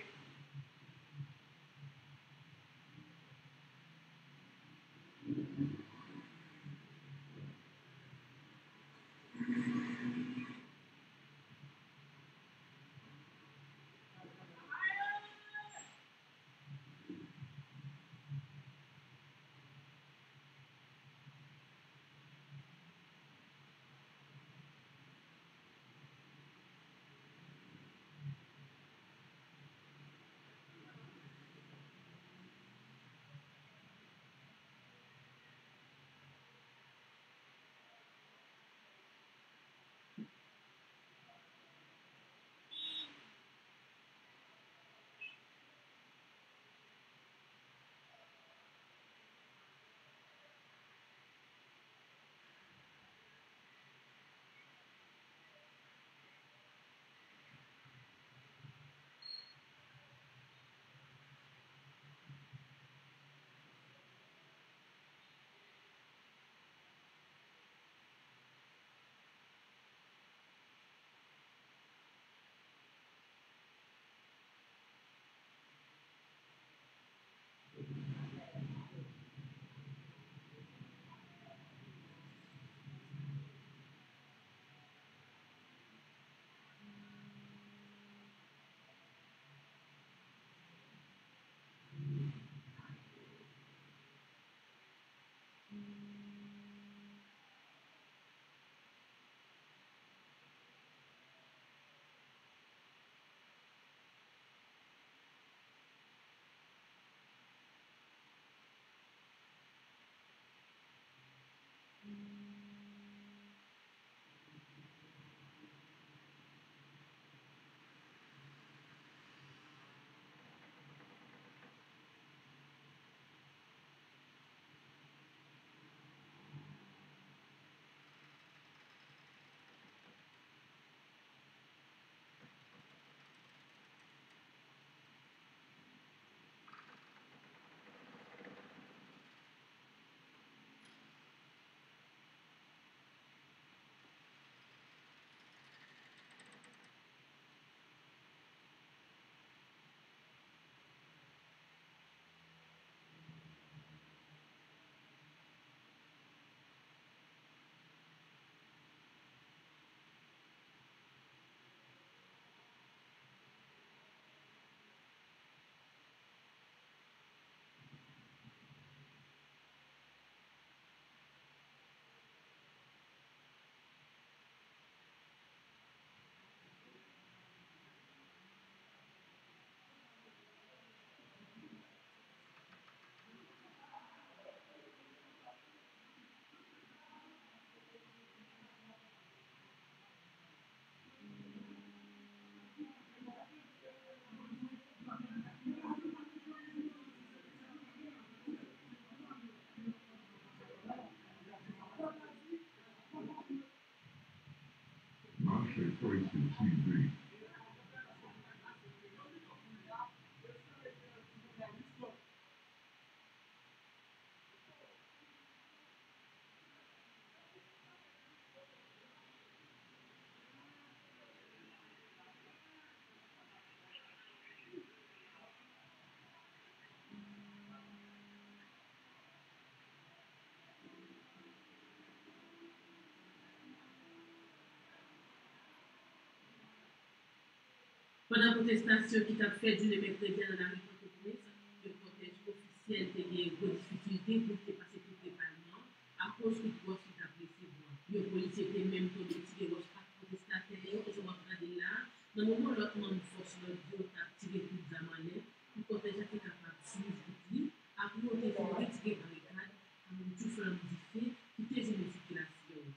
T V. Pandan pwotestasyon ki t ap fèt jounen mèkredi a nan lari Pòtoprens, yon kòtèj ofisyèl te gen gwo difikilte pou l te pase kote palman an, akoz kout wòch li t ap resevwa. Yon polisye te menm tonbe tire wòch ak pwotestatè yo, e jan w ap gade l la a, nan moman lòt manm fòs lòd yo t ap tire kout zam anlè, pou kòtèj la te kapab swiv wout li, apre yo te vin retire barikad, tankou tou flanm dife ki te jennen sikilasyon an.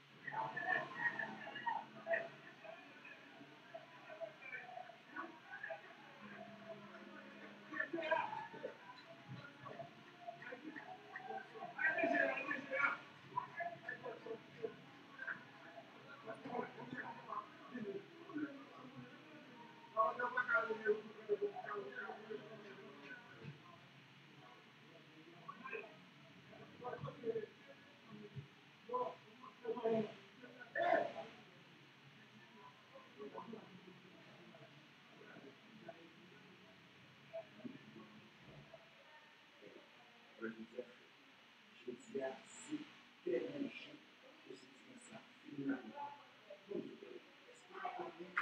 Jodi a, se dènye jou pwosesis sa fin la. Pou nou, èske nou konprann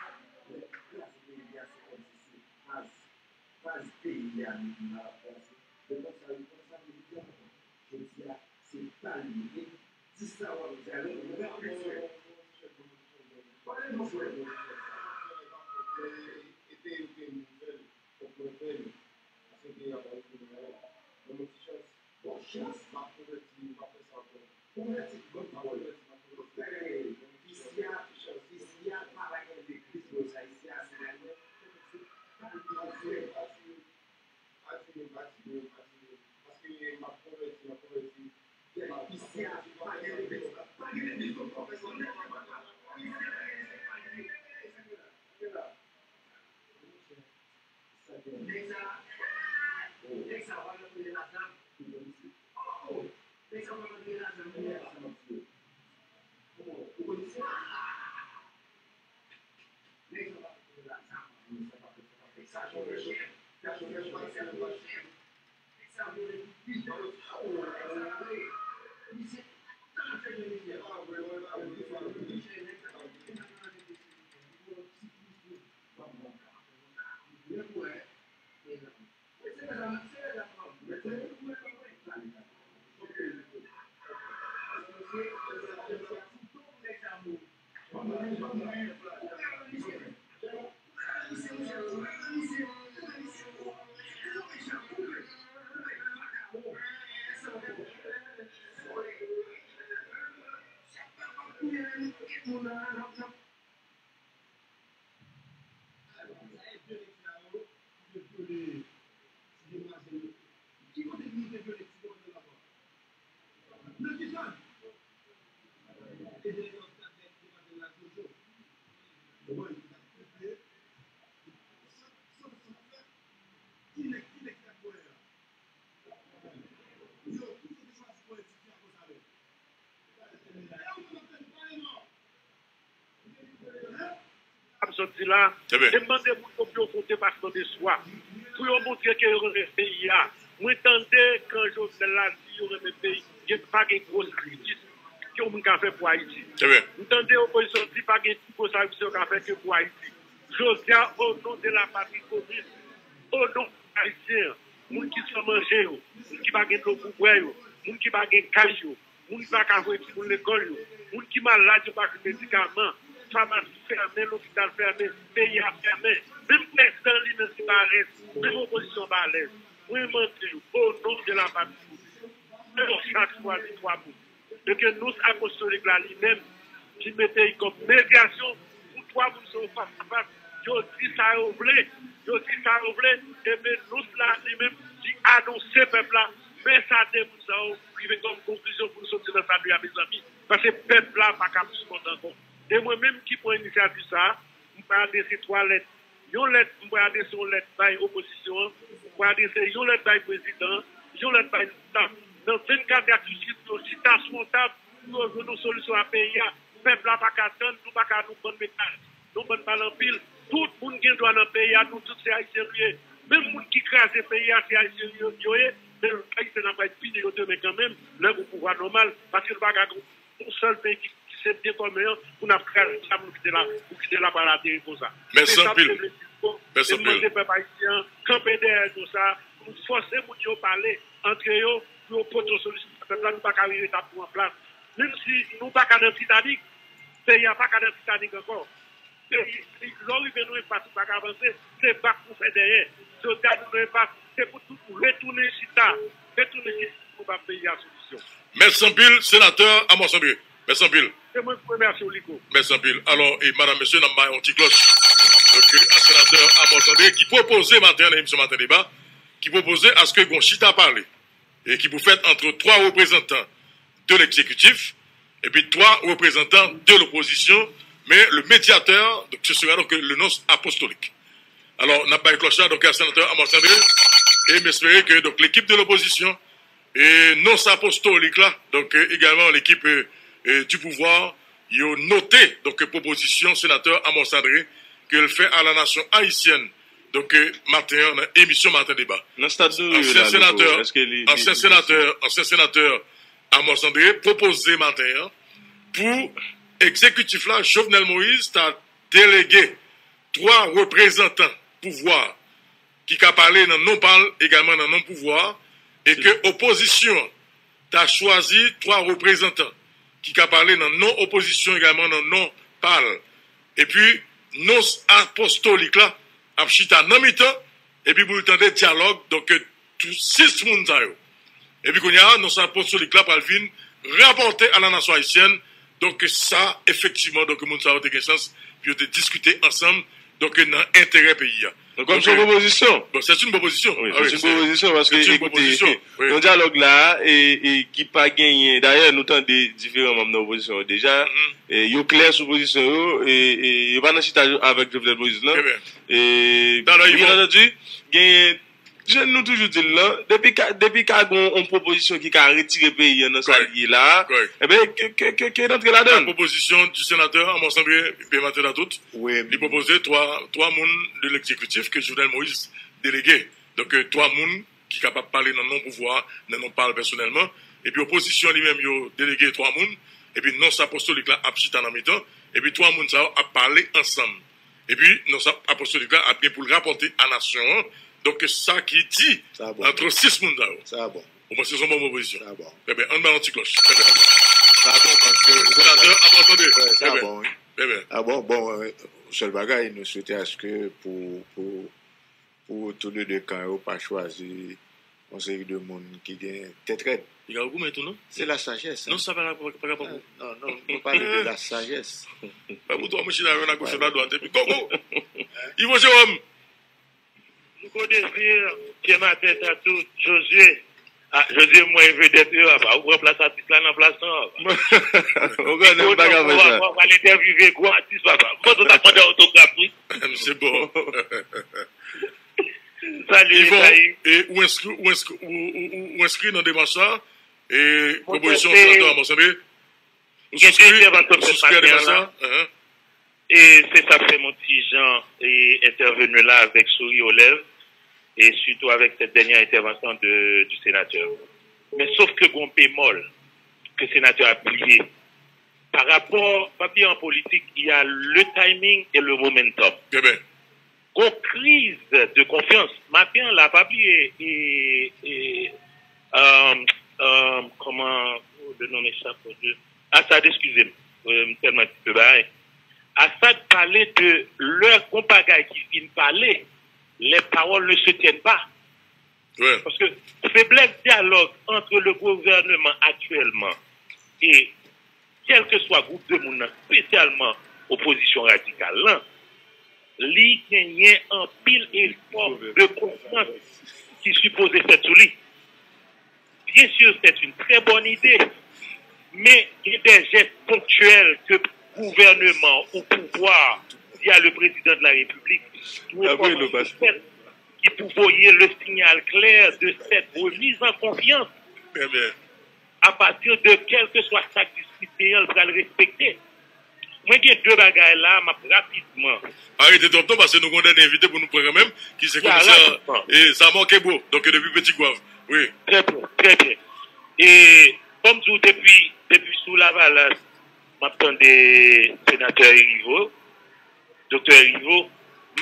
lè kraze peyi a, se kòmsi se baz, baz peyi a menm la ap kraze? Lè konsa, lè konsa, nou di ankò, jodi a, se pa li. Di sa w ap di a, lè nou raple frè. Pale non, frè. E peyi ou peyi nou fè l, fòk mwen fè l. Paske peyi a pa retounen anyen. Ban mwen ti chans. Bon, chans. M ap konvèti, m ap fè sa ankò. Konvèti, bon, m ap konvèti, m ap konvèti. Isi a, isi a, pa bagay legliz, non, sa isi a, se la, se pa legliz, frè. Isi a, pa gen legliz, pa gen legliz, non, frè, se pa gen legliz. Nèg sa, nèg sa pa rantre ladan. Oh, nèg sa pa rantre ladan. Nèg sa pa rantre ladan. Nèg sa pa rantre ladan. Nèg sa pa rantre ladan. Nèg sa vole pou pizza. Oh, nèg sa vole. Misye, sa ap fè jwenn misye. Alò, sa e vyole ti a yo, ki te vyole ti demwazèl yo. Ki kote nou te vyole ti demwazèl la ankò? Nan ki zòn? E dèyè yo t ap bay demwazèl la Jojo. Bon, li t ap koupe. San, san, san fè. Ki nèg, ki nèg ki t ap voye a? Yo, ki kote chwazi voye ti fi a konsa menm? Ap sòti la, e m mande moun yo pou yo fè yon deplasman de swa, pou yo montre ke yo renmen peyi a. Mwen tande kan Jovenel la di yo renmen peyi, gen pa gen gwo sakrifis ke yon moun ka fè pou Ayiti. M tande opozisyon di pa gen ti gwo sakrifis yo ka fè ke pou Ayiti. Jodi a, o non de la patri komin, o non ayisyen, moun ki san manje yo, moun ki pa gen dlo pou bwè yo, moun ki pa gen kay yo, moun ki pa ka voye timoun lekòl yo, moun ki malad yo pa jwenn medikaman, famasi fèmen, lopital fèmen, peyi a fèmen. Menm prezidan li menm li pa alèz, menm opozisyon pa alèz. Mwen mande yo, o non de la patri, ke yo chak chwazi twa moun. E ke Nous Apostolik la li menm, ki mete li kòm medyasyon pou twa moun sa yo fas a fas, yo di sa yo vle, yo di sa yo vle, e men Nous la li menm ki anonse pèp la, men sa de moun sa yo rive kòm konklizyon pou nou soti nan sa nou ye a, mezanmi. Paske pèp la pa ka sipòte ankò. E mwen menm ki pran inisyativ sa a, M pral adrese twa lèt. Yon lèt, m pral adrese yon lèt bay opozisyon an. M pral adrese yon lèt bay prezidan an, yon lèt bay leta. Nan vennkat gratitid, yo chita sou yon tab pou yo jwenn yon solisyon a peyi a. Pèp la pa ka tann, nou pa ka nou bann mekach, nou bann pale anpil. Tout moun gen dwa nan peyi a, nou tout se Ayisyen nou ye. Menm moun ki kraze peyi a, se Ayisyen yo, yo ye. Men Ayisyen ap pini yo demen kanmenm, lè gon pouvwa nòmal, paske nou pa ka yon sèl peyi ki, ki se byen kòmen an, pou n ap kraze sa pou nou kite la, pou kite la pral ateri konsa. Mèsi anpil. Mèsi anpil. Mande pèp ayisyen an kanpe dèyè nou sa, pou nou fòse moun yo pale antre yo, pou yo pote yon solisyon ba pèp la, nou pa ka rive t ap pran plas. Menm si nou pa ka nan Titanik, peyi a pa ka nan Titanik ankò. Peyi, lè w rive nan enpas ou pa ka avanse, se bak pou fè dèyè. Jodi a nou nan enpas, se pou tout nou retounen chita, retounen chita pou ba peyi a solisyon. Mèsi anpil, senatè Amos André. Mèsi anpil. Se mwen ki remèsye w, Liko. Mèsi anpil. Alò, e madanm, mesye, n ap bay yon ti klòch. Donk, e, a senatè Amos André ki pwopoze maten an nan emisyon Maten Deba, ki pwopoze aske gon chita pale e ki pou fèt ant twa reprezantan de l'exécutif, epi twa reprezantan de l'opposition, mais le médiateur, donc, ce sera donc le nonce apostolique. Alò, n ap bay klòch la, donk, a senatè Amos André, e m espere ke, donk, lekip de l'opposition, e nonce apostolique la, donk, e egalman lekip, e, e, du pouvoir, yo note, donk, pwopozisyon senatè Amos André ke l fè a la nasyon ayisyèn, donk, e, maten an, nan emisyon Maten Deba. Nan stad nou ye la, Louko, èske li, li, li posib? Ansyen senatè, ansyen senatè Amos André pwopoze maten an pou egzekitif la, Jovenel Moïse, ta delege twa reprezantan pouvwa ki ka pale nan non pa l, egalman nan non pouvwa, e ke opozisyon an ta chwazi twa reprezantan ki ka pale nan non opozisyon, egalman nan non pa l. Epi, nons apostolik la ap chita nan mitan, epi pou l tande dyalòg, donk, tou sis moun sa yo. Epi kounye a, nons apostolik la pral vin rapòte a la nasyon ayisyèn, donk, sa, efektivman, donk, moun sa yo te gen chans pou yo te diskite ansanm, donk, nan enterè peyi a. Donk, kòm se yon pwopozisyon. Bon, c'est une proposition. Wi, c'est une proposition, paske, ekoute, yon dyalòg la, e, e, ki pa genyen, dayè, nou tande diferan manm nan opozisyon yo deja, e, yo klè sou pozisyon yo, e, e, yo pa nan chita avèk Jovenel Moïse la. E, byen antandi, genyen, jan nou toujou di l lan, depi ka, depi ka gon yon pwopozisyon ki ka retire peyi an nan sa l ye la, enben, ke, ke, ke, ke n antre ladan l. La proposition du sénateur Amos André Pierre Martin Latout, li pwopoze twa, twa moun de l'exécutif ke Jovenel Moïse delege. Donk, euh, twa moun ki kapab pale nan non pouvwa, nan non pa l pèsonèlman. Epi opozisyon li menm, yo delege twa moun. Epi nons apostolik la ap chita nan mitan. Epi twa moun sa yo ap pale ansanm. Epi nons ap-, apostolik la ap gen pou l rapòte a nasyon an. Donk, sa ki di ant sis moun sa yo. Ou panse se yon bon pwopozisyon? Trè byen, ann ba yon ti klòch. Trè byen. Senatè ap tande. Trè byen. Trè byen. Ah bon, bon, euh, sèl bagay, nou swete aske pou, pou, pou tou le de kan yo pa chwazi yon seri de moun ki gen tèt rèd. Li ka goumen tou, non? C'est la sagesse, hein. Non, sa pa ka, pa ka, pa ka. Non, non, nou pale de la sagesse. Fè pou twa mouche la, youn a goch, youn a dwat, epi gogo! Yvon Jérôme! Louko Désir, Pierre Martin Latout, Josué. Ah, Josué, mwen vedèt yo, apa. Ou pran plas atis la nan plas lan, apa. Ou konnen m pa ka fè sa. Ou pral entèvyouve gwo atis, papa. Mwen, tout ap mande otograf, wi. Se bon. Salut, Yvon, e ou enskri, ou enskri, ou, ou, ou, ou enskri nan demach sa, e pwopozisyon senatè Amos André? Ou souskrè, ou souskrè a demach sa? E se sa k fè m yon ti jan, e, entèveni la avèk souri o lèv, e sitou avèk sèt dènyè entèvansyon de, du sénateur. Men sof ke gon bemòl ke senatè a bliye. Pa rapò, pa bliye an politik, il y a le timing et le momentum. Gon kriz de konfyans. Maten an la, pa bliye, e, e, euh, euh, kòman, oh, le nom m'échappe, mon Dieu. Assad, eskize m. Euh, m tèlman ti pe bagay. Assad pale de lè gon bagay ki fin pale, les paroles ne se tiennent pas. Paske feblès dyalòg entre le gouvernement actuellement et kèlkeswa gwoup de moun nan, espesyalman opozisyon radikal lan, li genyen anpil efò de konfyans ki sipoze fèt sou li. Bien sûr, c'est une très bonne idée, men gen des gestes ponctuels que gouvènman ou pouvwa y a le président de la République, ki pou voye le sinyal klè de cette remise en confiance à partir de kèlkeswa sa k diskite an, l pral respekte. Mwen gen de bagay la, m ap rapidman. Pa rete twòp non, paske nou gen yon dènye envite pou nou pran kanmenm, ki se komisè, e, Zamò Kebo, donk depi Petit Goâve. Wi. Trè byen, trè byen. E, kòm di w, depi, depi sou Lavalas, m ap tande senatè Erivo, doktè Erivo,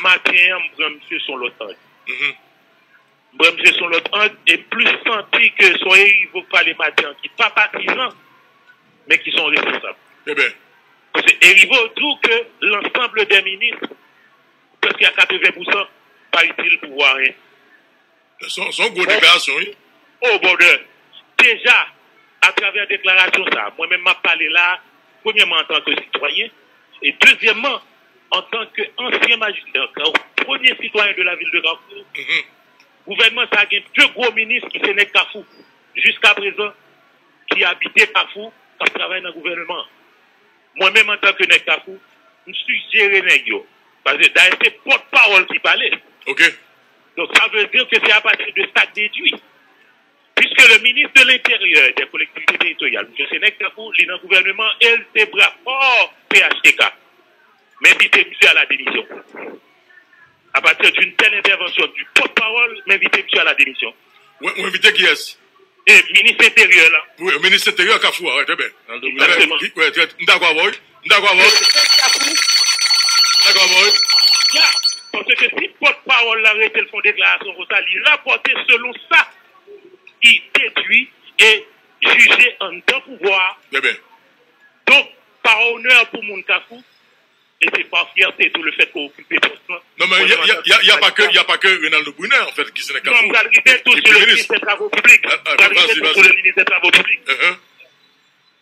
maten an, m pran misye sou yon lòt ang. M pran misye sou yon lòt ang, e m plis santi ke se yon Erivo k pale maten an, ki pa patizan, men ki se yon responsab. Paske Erivo di w ke l'ensemble des ministres, prèske a katreven pousan, pa itil pouvwa a anyen. Se yon, se yon gwo deklarasyon, wi. Oh, brother. Deja, atravè deklarasyon sa, mwen menm m ap pale la, premyèman antanke sitwayen, e dezyèmman, antanke ansyen majistra, premye sitwayen de la ville de Kafou, gouvènman sa gen de gwo minis ki se nèg Kafou, jiskaprezan, ki abite Kafou, k ap travay nan gouvènman an. Mwen menm, antanke nèg Kafou, m sijere nèg yo. Paske dayè se pòtpawòl ki pale. Donk, sa vle di ke se apati de sa k dedui. Puisque le ministre de l'Intérieur et des Collectivités Territoriales, misye se nèg Kafou, li nan gouvèneman, e l se bra fò P H T K. M envite misye a la demisyon. À partir d'une telle intervention du porte-parole, m envite misye a la demisyon. Ou, ou envite kiyès? E minis enteryè la. Wi, minis enteryè Kafou a, wi, trè byen. Egzakteman. Wi, wi, trè, m dakò avè w, wi. M dakò avè w, wi. M dakò avè w, wi. Ya, paske si pòtpawòl la rete l fè yon deklarasyon konsa, li rapòte selon sa ki dedui e jije anndan pouvwa a. Trè byen. Donk, pa onè pou moun Kafou, e se pa fyète tou le fèt ke w okipe pòs lan. Non, men y a, y a, y a, y a pas que, y a pas que Renaldo Brunet, en fait, ki se nèg Kafou. Non, m pral rive tou sou le minis dè travo piblik. M pral rive tou sou le minis dè travo piblik.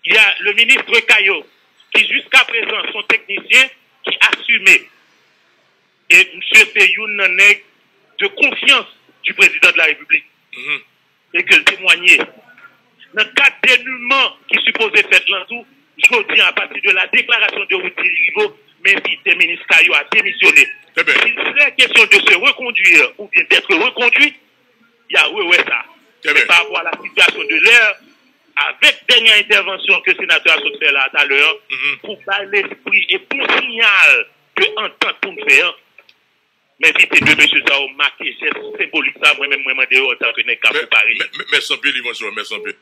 Il y a le ministre Caillaux, ki jiska prezan se yon teknisyen ki asime. E misye se youn nan nèg de konfyans du président de la République. E ke l temwanye. Nan kad deniman ki sipoze fèt lan tou, jodi a, apati de la deklarasyon de Woody Rivo, m envite minis Caillaux a demisyone. S'il serait question de se reconduire ou bien d'être reconduit, y a rewè sa. Men pa rapò a la sitiyasyon de lè, avèk dènyè entèvansyon ke senatè a sot fè la talè an, pou bay lespri e bon siyal de antant pou n fè an, m envite de mesye sa yo make jès senbolik sa, mwen menm mwen mande yo antanke nèg Kafou parèy. Mè-, mè-, mèsi anpil, Ivan Joel, mèsi anpil.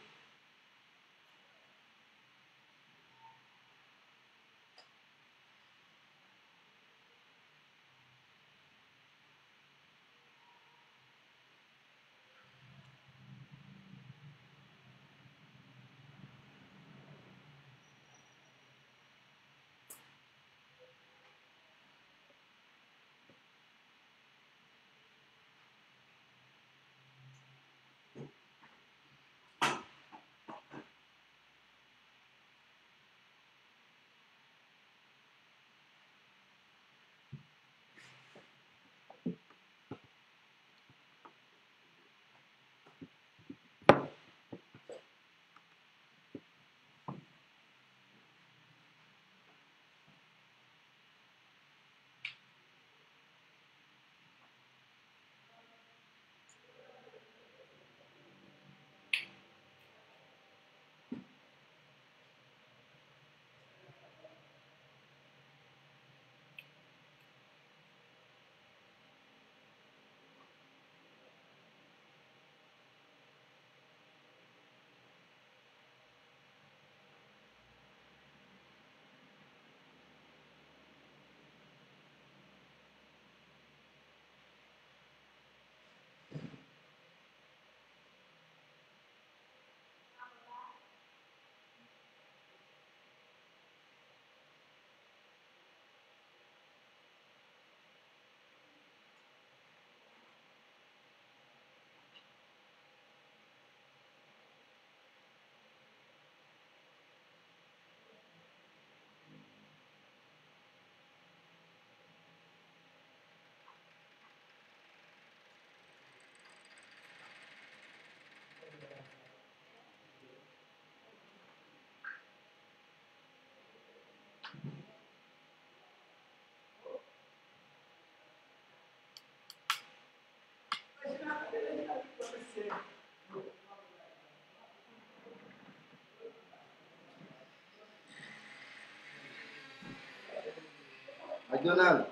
McDonald.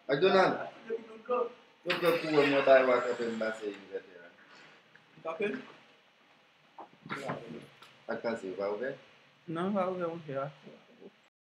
McDonald. Yo pran kouwè mwen bay wa kanpe m pase envètè a. Kanpe? Ak kanse, yo pa ouvè? Non, pa ouvè, ouvè a.